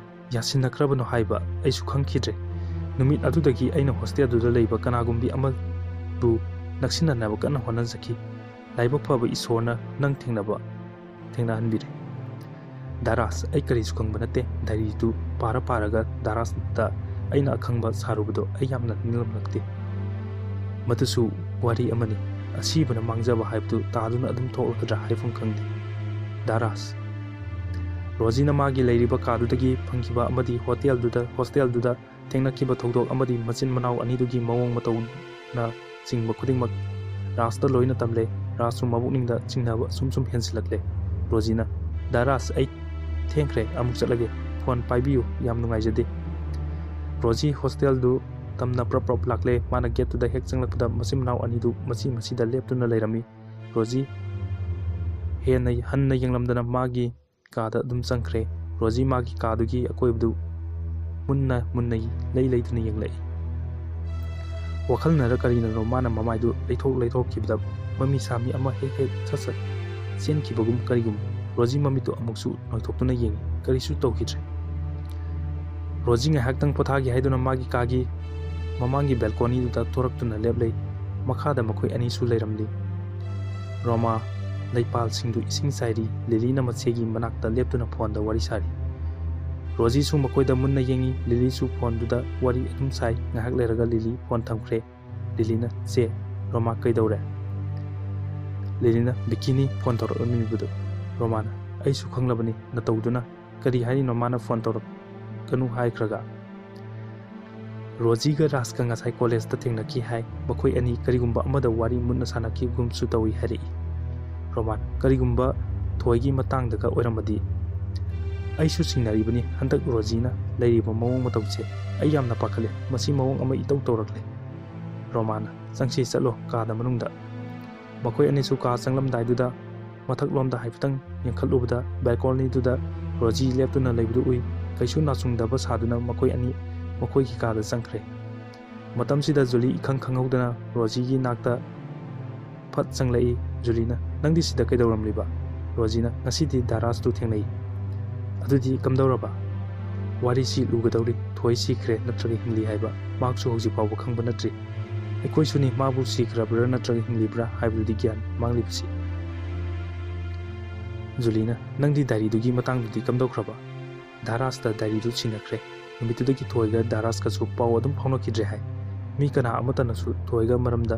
ꯌꯥꯁꯤꯟꯅꯈ꯭ꯔꯕꯅꯣ ꯍꯥꯏꯕ ꯑꯩꯁꯨ ꯈꯪꯈꯤꯗ꯭ꯔꯦ꯫ ꯅꯨꯃꯤꯠ ꯑꯗꯨꯗꯒꯤ ꯑꯩꯅ ꯍꯣꯁꯇꯦꯜꯗꯨꯗ ꯂꯩꯕ ꯀꯅꯥꯒꯨꯝꯕꯤ ꯑꯃꯕꯨ ꯅꯛꯁꯤꯟꯅꯅꯕ ꯀꯟꯅ ꯍꯣꯠꯅꯖꯈꯤ꯫ ꯂꯥꯏꯕꯛ ꯐꯕ ꯏꯁꯣꯔꯅ ꯅꯪ ꯊꯦꯡꯅꯕ, ꯊꯦꯡꯅꯍꯟꯕꯤꯔꯦ꯫" "ꯗꯥ ꯔꯥꯖ, ꯑꯩ ꯀꯔꯤꯁꯨ ꯈꯪꯕ ꯅꯠꯇꯦ꯫ ꯗꯥꯏꯔꯤꯗꯨ ꯄꯥꯔ ꯄꯥꯔꯒ ꯗꯥ ꯔꯥꯖꯇ ꯑꯩꯅ ꯑꯈꯪꯕ ꯁꯥꯔꯨꯕꯗꯣ ꯑꯩ ꯌꯥꯝꯅ ꯅꯤꯡꯂꯝꯂꯛꯇꯦ꯫ ꯃꯗꯨꯁꯨ ꯋꯥꯔꯤ ꯑꯃꯅꯤ꯫ ꯑꯁꯤꯕꯅ ꯃꯥꯡꯖꯕ ꯍꯥꯏꯕꯗꯨ ꯇꯥꯗꯨꯅ ꯑꯗꯨꯝ ꯊꯣꯛꯂꯛꯀꯗ꯭ꯔꯥ ꯍꯥꯏꯐꯝ ꯈꯪꯗꯦ꯫ ꯗꯥ ꯔꯥꯖ꯫" ꯔꯣꯖꯤꯅ ꯃꯥꯒꯤ ꯂꯩꯔꯤꯕ ꯀꯥꯗꯨꯗꯒꯤ ꯐꯪꯈꯤꯕ ꯑꯃꯗꯤ ꯍꯣꯇꯦꯜꯗꯨꯗ, ꯍꯣꯁꯇꯦꯜꯗꯨꯗ ꯊꯦꯡꯅꯈꯤꯕ ꯊꯧꯗꯣꯛ ꯑꯃꯗꯤ ꯃꯆꯤꯟ ꯃꯅꯥꯎ ꯑꯅꯤꯗꯨꯒꯤ ꯃꯑꯣꯡ ꯃꯇꯧꯅ ꯆꯤꯡꯕ ꯈꯨꯗꯤꯡꯃꯛ ꯔꯥꯖꯇ ꯂꯣꯏꯅ ꯇꯝꯂꯦ꯫ ꯔꯥꯖꯁꯨ ꯃꯕꯨꯛꯅꯤꯡꯗ ꯆꯤꯡꯅꯕ ꯁꯨꯝ ꯁꯨꯝ ꯍꯦꯟꯖꯤꯜꯂꯛꯂꯦ꯫ ꯔꯣꯖꯤꯅ, "ꯗꯥ ꯔꯥꯖ, ꯑꯩ ꯊꯦꯡꯈ꯭ꯔꯦ, ꯑꯃꯨꯛ ꯆꯠꯂꯒꯦ꯫ ꯐꯣꯟ ꯄꯥꯏꯕꯤꯌꯨ, ꯌꯥꯝ ꯅꯨꯡꯉꯥꯏꯖꯗꯦ꯫" ꯔꯣꯖꯤ ꯍꯣꯁꯇꯦꯜꯗꯨ ꯇꯝꯅ ꯄ꯭ꯔꯞ ꯄ꯭ꯔꯞ ꯂꯥꯛꯂꯦ꯫ ꯃꯥꯅ ꯒꯦꯠꯇꯨꯗ ꯍꯦꯛ ꯆꯪꯂꯛꯄꯗ ꯃꯆꯤꯟ ꯃꯅꯥꯎ ꯑꯅꯤꯗꯨ ꯃꯆꯤ ꯃꯆꯤꯗ ꯂꯦꯞꯇꯨꯅ ꯂꯩꯔꯝꯃꯤ꯫ ꯔꯣꯖꯤ ꯍꯦꯟꯅ ꯍꯟꯅ ꯌꯦꯡꯂꯝꯗꯅ ꯃꯥꯒꯤ ꯀꯥꯗ ꯑꯗꯨꯝ ꯆꯪꯈ꯭ꯔꯦ꯫ ꯔꯣꯖꯤ ꯃꯥꯒꯤ ꯀꯥꯗꯨꯒꯤ ꯑꯀꯣꯏꯕꯗꯨ ꯃꯨꯟꯅ ꯃꯨꯟꯅ ꯂꯩ ꯂꯩꯗꯨꯅ ꯌꯦꯡꯂꯛꯏ꯫ ꯋꯥꯈꯜꯅꯔ ꯀꯔꯤꯅꯅꯣ ꯃꯥꯅ ꯃꯃꯥꯏꯗꯨ ꯂꯩꯊꯣꯛ ꯂꯩꯊꯣꯛꯈꯤꯕꯗ ꯃꯃꯤ ꯁꯥꯃꯤ ꯑꯃ ꯍꯦꯛ ꯍꯦꯛ ꯁꯠ ꯁꯠ ꯆꯦꯟꯈꯤꯕꯒꯨꯝ ꯀꯔꯤꯒꯨꯝ꯫ ꯔꯣꯖꯤ ꯃꯃꯤꯠꯇꯨ ꯑꯃꯨꯛꯁꯨ ꯅꯣꯏꯊꯣꯛꯇꯨꯅ ꯌꯦꯡꯉꯤ꯫ ꯀꯔꯤꯁꯨ ꯇꯧꯈꯤꯗ꯭ꯔꯦ꯫ ꯔꯣꯖꯤ ꯉꯥꯏꯍꯥꯛꯇꯪ ꯄꯣꯊꯥꯒꯦ ꯍꯥꯏꯗꯨꯅ ꯃꯥꯒꯤ ꯀꯥꯒꯤ ꯃꯃꯥꯡꯒꯤ ꯕꯦꯜꯀꯣꯅꯤꯗꯨꯗ ꯊꯣꯔꯛꯇꯨꯅ ꯂꯦꯞꯂꯦ꯫ ꯃꯈꯥꯗ ꯃꯈꯣꯏ ꯑꯅꯤꯁꯨ ꯂꯩꯔꯝꯂꯤ꯫ ꯔꯣꯃꯥ ꯂꯩꯄꯥꯜꯁꯤꯡꯗꯨ ꯏꯁꯤꯡ ꯆꯥꯏꯔꯤ꯫ ꯂꯤꯂꯤꯅ ꯃꯆꯦꯒꯤ ꯃꯅꯥꯛꯇ ꯂꯦꯞꯇꯨꯅ ꯐꯣꯟꯗ ꯋꯥꯔꯤ ꯁꯥꯔꯤ꯫ ꯔꯣꯖꯤꯁꯨ ꯃꯈꯣꯏꯗ ꯃꯨꯟꯅ ꯌꯦꯡꯉꯤ꯫ ꯂꯤꯂꯤꯁꯨ ꯐꯣꯟꯗꯨꯗ ꯋꯥꯔꯤ ꯑꯗꯨꯝ ꯁꯥꯏ꯫ ꯉꯥꯏꯍꯥꯛ ꯂꯩꯔꯒ ꯂꯤꯂꯤ ꯐꯣꯟ ꯊꯝꯈ꯭ꯔꯦ꯫ ꯂꯤꯂꯤꯅ, "ꯆꯦ, ꯔꯣꯃꯥ ꯀꯩꯗꯧꯔꯦ?" ꯂꯤꯂꯤꯅ, "ꯕꯤꯀꯤꯅꯤ ꯐꯣꯟ ꯇꯧꯔꯛꯂꯝꯃꯤꯕꯗꯨ꯫" ꯔꯣꯃꯥꯅ, "ꯑꯩꯁꯨ ꯈꯪꯂꯕꯅꯤ ꯅꯇꯧꯗꯨꯅ꯫ ꯀꯔꯤ ꯍꯥꯏꯔꯤꯅꯣ ꯃꯥꯅ ꯐꯣꯟ ꯇꯧꯔꯛꯀꯅꯨ ꯍꯥꯏꯈ꯭ꯔꯒ?" "ꯔꯣꯖꯤꯒ ꯔꯥꯖꯀ ꯉꯁꯥꯏ ꯀꯣꯂꯦꯖꯇ ꯊꯦꯡꯅꯈꯤ ꯍꯥꯏ꯫ ꯃꯈꯣꯏ ꯑꯅꯤ ꯀꯔꯤꯒꯨꯝꯕ ꯑꯃꯗ ꯋꯥꯔꯤ ꯃꯨꯟꯅ ꯁꯥꯟꯅꯈꯤꯕꯒꯨꯝꯁꯨ ꯇꯧꯏ ꯍꯥꯏꯔꯛꯏ꯫" ꯔꯣꯃꯥꯟ, ꯀꯔꯤꯒꯨꯝꯕ ꯊꯣꯏꯒꯤ ꯃꯇꯥꯡꯗꯒ ꯑꯣꯏꯔꯝꯃꯗꯤ? ꯑꯩꯁꯨ ꯆꯤꯡꯅꯔꯤꯕꯅꯤ꯫ ꯍꯟꯗꯛ ꯔꯣꯖꯤꯅ ꯂꯩꯔꯤꯕ ꯃꯑꯣꯡ ꯃꯇꯧꯁꯦ ꯑꯩ ꯌꯥꯝꯅ ꯄꯥꯈꯠꯂꯦ꯫ ꯃꯁꯤ ꯃꯑꯣꯡ ꯑꯃ ꯏꯇꯧ ꯇꯧꯔꯛꯂꯦ꯫ ꯔꯣꯃꯥꯟꯅ, ꯆꯪꯁꯤ, ꯆꯠꯂꯣ ꯀꯥꯗ ꯃꯅꯨꯡꯗ꯫ ꯃꯈꯣꯏ ꯑꯅꯤꯁꯨ ꯀꯥ ꯆꯪꯂꯝꯗꯥꯏꯗꯨꯗ ꯃꯊꯛꯂꯣꯝꯗ ꯍꯥꯏꯐꯦꯠꯇꯪ ꯌꯦꯡꯈꯠꯂꯨꯕꯗ ꯕꯦꯜꯀꯣꯅꯤꯗꯨꯗ ꯔꯣꯖꯤ ꯂꯦꯞꯇꯨꯅ ꯂꯩꯕꯗꯨ ꯎꯏ꯫ ꯀꯩꯁꯨ ꯅꯥꯆꯨꯡꯗꯕ ꯁꯥꯗꯨꯅ ꯃꯈꯣꯏ ꯑꯅꯤ ꯃꯈꯣꯏꯒꯤ ꯀꯥꯗ ꯆꯪꯈ꯭ꯔꯦ꯫ ꯃꯇꯝꯁꯤꯗ ꯖꯨꯂꯤ ꯏꯈꯪ ꯈꯪꯍꯧꯗꯅ ꯔꯣꯖꯤꯒꯤ ꯅꯥꯛꯇ ꯐꯠ ꯆꯪꯂꯛꯏ꯫ ꯖꯨꯂꯤꯅ, "ꯅꯪꯗꯤ ꯁꯤꯗ ꯀꯩꯗꯧꯔꯝꯂꯤꯕ?" ꯔꯣꯖꯤꯅ, "ꯉꯁꯤꯗꯤ ꯗꯥꯔꯥꯁꯇꯨ ꯊꯦꯡꯅꯩ꯫" "ꯑꯗꯨꯗꯤ ꯀꯝꯗꯧꯔꯕ?" "ꯋꯥꯔꯤꯁꯤ ꯂꯨꯒꯗꯧꯔꯤ꯫ ꯊꯣꯏ ꯁꯤꯈ꯭ꯔꯦ ꯅꯠꯇ꯭ꯔꯒ ꯍꯤꯡꯂꯤ ꯍꯥꯏꯕ ꯃꯍꯥꯛꯁꯨ ꯍꯧꯖꯤꯛ ꯐꯥꯎꯕ ꯈꯪꯕ ꯅꯠꯇ꯭ꯔꯤ꯫ ꯑꯩꯈꯣꯏꯁꯨꯅꯤ ꯃꯥꯕꯨ ꯁꯤꯈ꯭ꯔꯕ꯭ꯔꯥ ꯅꯠꯇ꯭ꯔꯒ ꯍꯤꯡꯂꯤꯕ꯭ꯔꯥ ꯍꯥꯏꯕꯗꯨꯗꯤ ꯒ꯭ꯌꯥꯟ ꯃꯥꯡꯂꯤꯕꯁꯤ꯫" ꯖꯨꯂꯤꯅ, "ꯅꯪꯗꯤ ꯗꯥꯏꯔꯤꯗꯨꯒꯤ ꯃꯇꯥꯡꯗꯨꯗꯤ ꯀꯝꯗꯧꯈ꯭ꯔꯕ?" "ꯗꯥꯔꯥꯁꯇ ꯗꯥꯏꯔꯤꯗꯨ ꯁꯤꯟꯅꯈ꯭ꯔꯦ꯫ ꯅꯨꯃꯤꯠꯇꯨꯗꯒꯤ ꯊꯣꯏꯒ ꯗꯥꯔꯥꯁꯀꯁꯨ ꯄꯥꯎ ꯑꯗꯨꯝ ꯐꯥꯎꯅꯈꯤꯗ꯭ꯔꯦ ꯍꯥꯏ꯫ ꯃꯤ ꯀꯅꯥ ꯑꯃꯠꯇꯅꯁꯨ ꯊꯣꯏꯒ ꯃꯔꯝꯗ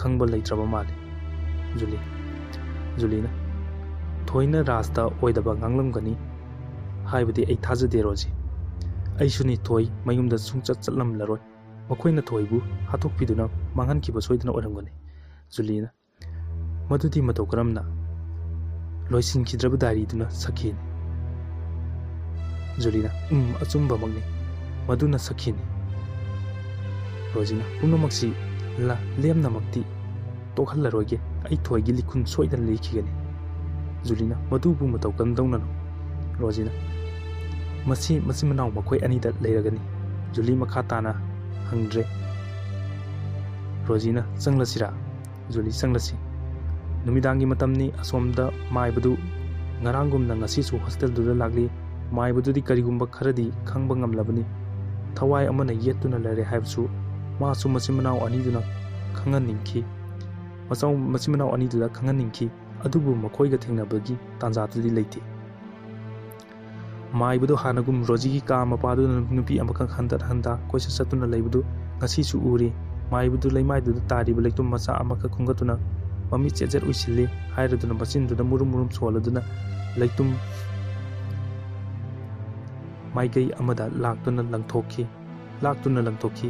ꯈꯪꯕ ꯂꯩꯇ꯭ꯔꯕ ꯃꯥꯜꯂꯤ꯫" ꯖꯨꯂꯤ, ꯖꯨꯂꯤꯅ, "ꯊꯣꯏꯅ ꯔꯥꯖꯇ ꯑꯣꯏꯗꯕ ꯉꯥꯡꯂꯝꯒꯅꯤ ꯍꯥꯏꯕꯗꯤ ꯑꯩ ꯊꯥꯖꯗꯦ, ꯔꯣꯖꯤ꯫ ꯑꯩꯁꯨꯅꯤ ꯊꯣꯏ ꯃꯌꯨꯝꯗ ꯁꯨꯡꯆꯠ ꯆꯠꯂꯝꯂꯔꯣꯏ꯫ ꯃꯈꯣꯏꯅ ꯊꯣꯏꯕꯨ ꯍꯥꯠꯇꯣꯛꯄꯤꯗꯨꯅ ꯃꯥꯡꯍꯟꯈꯤꯕ ꯁꯣꯏꯗꯅ ꯑꯣꯏꯔꯝꯒꯅꯤ꯫" ꯖꯨꯂꯤꯅ, "ꯃꯗꯨꯗꯤ ꯃꯇꯧ ꯀꯔꯝꯅ?" "ꯂꯣꯏꯁꯤꯟꯈꯤꯗ꯭ꯔꯕ ꯗꯥꯏꯔꯤꯗꯨꯅ ꯁꯛꯈꯤꯅꯤ꯫" ꯖꯨꯂꯤꯅ, "ꯎꯝ, ꯑꯆꯨꯝꯕꯃꯛꯅꯤ꯫ ꯃꯗꯨꯅ ꯁꯛꯈꯤꯅꯤ꯫" ꯔꯣꯖꯤꯅ, "ꯄꯨꯝꯅꯃꯛꯁꯤ ꯂ-, ꯂꯦꯝꯅꯃꯛꯇꯤ ꯇꯣꯛꯍꯜꯂꯔꯣꯏꯒꯦ꯫ ꯑꯩ ꯊꯣꯏꯒꯤ ꯂꯤꯈꯨꯟ ꯁꯣꯏꯗꯅ ꯂꯤꯈꯤꯒꯅꯤ꯫" ꯖꯨꯂꯤꯅ, "ꯃꯗꯨꯕꯨ ꯃꯇꯧ ꯀꯝꯗꯧꯅꯅꯣ?" ꯔꯣꯖꯤꯅ, "ꯃꯁꯤ ꯃꯆꯤꯟ ꯃꯅꯥꯎ ꯃꯈꯣꯏ ꯑꯅꯤꯗ ꯂꯩꯔꯒꯅꯤ꯫" ꯖꯨꯂꯤ ꯃꯈꯥ ꯇꯥꯅ ꯍꯪꯗ꯭ꯔꯦ꯫ ꯔꯣꯖꯤꯅ, "ꯆꯪꯂꯁꯤꯔꯥ?" ꯖꯨꯂꯤ, "ꯆꯪꯂꯁꯤ꯫ ꯅꯨꯃꯤꯗꯥꯡꯒꯤ ꯃꯇꯝꯅꯤ, ꯑꯁꯣꯝꯗ ꯃꯥꯏꯕꯗꯨ ꯉꯔꯥꯡꯒꯨꯝꯅ ꯉꯁꯤꯁꯨ ꯍꯣꯁꯇꯦꯜꯗꯨꯗ ꯂꯥꯛꯂꯤ꯫ ꯃꯥꯏꯕꯗꯨꯗꯤ ꯀꯔꯤꯒꯨꯝꯕ ꯈꯔꯗꯤ ꯈꯪꯕ ꯉꯝꯂꯕꯅꯤ꯫ ꯊꯋꯥꯏ ꯑꯃꯅ ꯌꯦꯠꯇꯨꯅ ꯂꯩꯔꯦ ꯍꯥꯏꯕꯁꯨ ꯃꯥꯁꯨ ꯃꯆꯤꯟ ꯃꯅꯥꯎ ꯑꯅꯤꯗꯨꯅ ꯈꯪꯍꯟꯅꯤꯡꯈꯤ꯫ ꯃꯆꯥꯎ-, ꯃꯆꯤꯟ ꯃꯅꯥꯎ ꯑꯅꯤꯗꯨꯗ ꯈꯪꯍꯟꯅꯤꯡꯈꯤ꯫ ꯑꯗꯨꯕꯨ ꯃꯈꯣꯏꯒ ꯊꯦꯡꯅꯕꯒꯤ ꯇꯥꯟꯖꯥꯗꯨꯗꯤ ꯂꯩꯇꯦ꯫" ꯃꯥꯏꯕꯗꯨ ꯍꯥꯟꯅꯒꯨꯝ ꯔꯣꯖꯤꯒꯤ ꯀꯥ ꯃꯄꯥꯗꯨꯗ ꯅꯨꯄꯤ ꯑꯃꯈꯛ ꯍꯟꯗꯠ ꯍꯟꯗꯥ ꯀꯣꯏꯆꯠ ꯆꯠꯇꯨꯅ ꯂꯩꯕꯗꯨ ꯉꯁꯤꯁꯨ ꯎꯔꯤ꯫ ꯃꯥꯏꯕꯗꯨ ꯂꯩꯃꯥꯏꯗꯨꯗ ꯇꯥꯔꯤꯕ ꯂꯩꯇꯨꯝ ꯃꯆꯥ ꯑꯃꯈꯛ ꯈꯨꯝꯒꯠꯇꯨꯅ ꯃꯃꯤꯠ ꯆꯦꯠ ꯆꯦꯠ ꯎꯏꯁꯤꯜꯂꯤ ꯍꯥꯏꯔꯗꯨꯅ ꯃꯆꯤꯟꯗꯨꯗ ꯃꯨꯔꯨꯝ ꯃꯨꯔꯨꯝ ꯁꯣꯜꯂꯗꯨꯅ ꯂꯩꯇꯨꯝ ꯃꯥꯏꯀꯩ ꯑꯃꯗ ꯂꯥꯛꯇꯨꯅ ꯂꯪꯊꯣꯛꯈꯤ, ꯂꯥꯛꯇꯨꯅ ꯂꯪꯊꯣꯛꯈꯤ꯫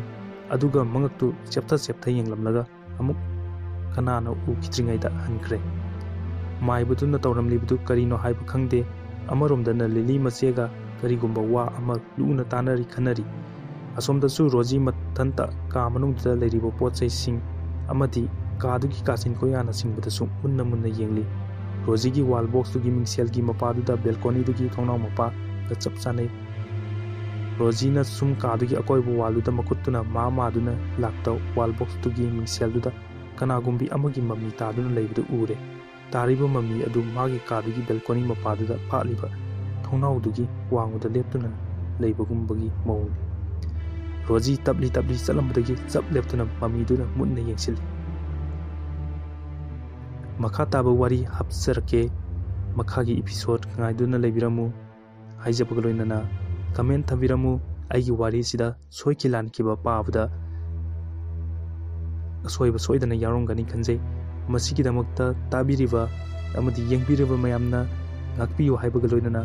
ꯑꯗꯨꯒ ꯃꯉꯛꯇꯨ ꯆꯦꯞꯊ ꯆꯦꯞꯊ ꯌꯦꯡꯂꯝꯂꯒ ꯑꯃꯨꯛ ꯀꯅꯥꯅ ꯎꯈꯤꯗ꯭ꯔꯤꯉꯩꯗ ꯍꯟꯈ꯭ꯔꯦ꯫ ꯃꯥꯏꯕꯗꯨꯅ ꯇꯧꯔꯝꯂꯤꯕꯗꯨ ꯀꯔꯤꯅꯣ ꯍꯥꯏꯕ ꯈꯪꯗꯦ꯫ ꯑꯃꯔꯣꯝꯗꯅ ꯂꯤꯂꯤ ꯃꯆꯦꯒ ꯀꯔꯤꯒꯨꯝꯕ ꯋꯥ ꯑꯃ ꯂꯨꯅ ꯇꯥꯅꯔꯤ ꯈꯟꯅꯔꯤ꯫ ꯑꯁꯣꯝꯗꯁꯨ ꯔꯣꯖꯤ ꯃꯊꯟꯇ ꯀꯥ ꯃꯅꯨꯡꯗꯨꯗ ꯂꯩꯔꯤꯕ ꯄꯣꯠ ꯆꯩꯁꯤꯡ ꯑꯃꯗꯤ ꯀꯥꯗꯨꯒꯤ ꯀꯥꯆꯤꯟ ꯀꯣꯌꯥꯅꯆꯤꯡꯕꯗꯁꯨ ꯃꯨꯟꯅ ꯃꯨꯟꯅ ꯌꯦꯡꯂꯤ꯫ ꯔꯣꯖꯤꯒꯤ wall boxꯇꯨꯒꯤ ꯃꯤꯡꯁꯦꯜꯒꯤ ꯃꯄꯥꯗꯨꯗ balconyꯗꯨꯒꯤ ꯊꯣꯡꯅꯥꯎ ꯃꯄꯥꯒ ꯆꯞ ꯆꯥꯅꯩ꯫ ꯔꯣꯖꯤꯅ ꯁꯨꯝ ꯀꯥꯗꯨꯒꯤ ꯑꯀꯣꯏꯕ wallꯗꯨꯗ ꯃꯈꯨꯠꯇꯨꯅ ꯃꯥ ꯃꯥꯗꯨꯅ ꯂꯥꯛꯇ wall boxꯇꯨꯒꯤ ꯃꯤꯡꯁꯦꯜꯗꯨꯗ ꯀꯅꯥꯒꯨꯝꯕꯤ ꯑꯃꯒꯤ ꯃꯃꯤ ꯇꯥꯗꯨꯅ ꯂꯩꯕꯗꯨ ꯎꯔꯦ꯫ ꯇꯥꯔꯤꯕ ꯃꯃꯤ ꯑꯗꯨ ꯃꯥꯒꯤ ꯀꯥꯗꯨꯒꯤ balcony ꯃꯄꯥꯗꯨꯗ ꯐꯥꯠꯂꯤꯕ ꯊꯣꯡꯅꯥꯎꯗꯨꯒꯤ ꯋꯥꯡꯃꯗ ꯂꯦꯞꯇꯨꯅ ꯂꯩꯕꯒꯨꯝꯕꯒꯤ ꯃꯑꯣꯡꯅꯤ꯫ ꯔꯣꯖꯤ ꯇꯞꯂꯤ ꯇꯞꯂꯤ ꯆꯠꯂꯝꯕꯗꯒꯤ ꯆꯞ ꯂꯦꯞꯇꯨꯅ ꯃꯃꯤꯗꯨꯗ ꯃꯨꯟꯅ ꯌꯦꯡꯁꯤꯜꯂꯤ꯫ ꯃꯈꯥ ꯇꯥꯕ ꯋꯥꯔꯤ ꯍꯥꯞꯆꯔꯛꯀꯦ꯫ ꯃꯈꯥꯒꯤ episode ꯉꯥꯏꯗꯨꯅ ꯂꯩꯕꯤꯔꯝꯃꯨ꯫ ꯍꯥꯏꯖꯕꯒ ꯂꯣꯏꯅꯅ comment ꯊꯝꯕꯤꯔꯝꯃꯨ꯫ ꯑꯩꯒꯤ ꯋꯥꯔꯤꯁꯤꯗ ꯁꯣꯏꯈꯤ ꯂꯥꯟꯈꯤꯕ ꯄꯥꯕꯗ ꯑꯁꯣꯏꯕ ꯁꯣꯏꯗꯅ ꯌꯥꯎꯔꯝꯒꯅꯤ ꯈꯟꯖꯩ꯫ ꯃꯁꯤꯒꯤꯗꯃꯛꯇ ꯇꯥꯕꯤꯔꯤꯕ ꯑꯃꯗꯤ ꯌꯦꯡꯕꯤꯔꯤꯕ ꯃꯌꯥꯝꯅ ꯉꯥꯛꯄꯤꯌꯨ ꯍꯥꯏꯕꯒ ꯂꯣꯏꯅꯅ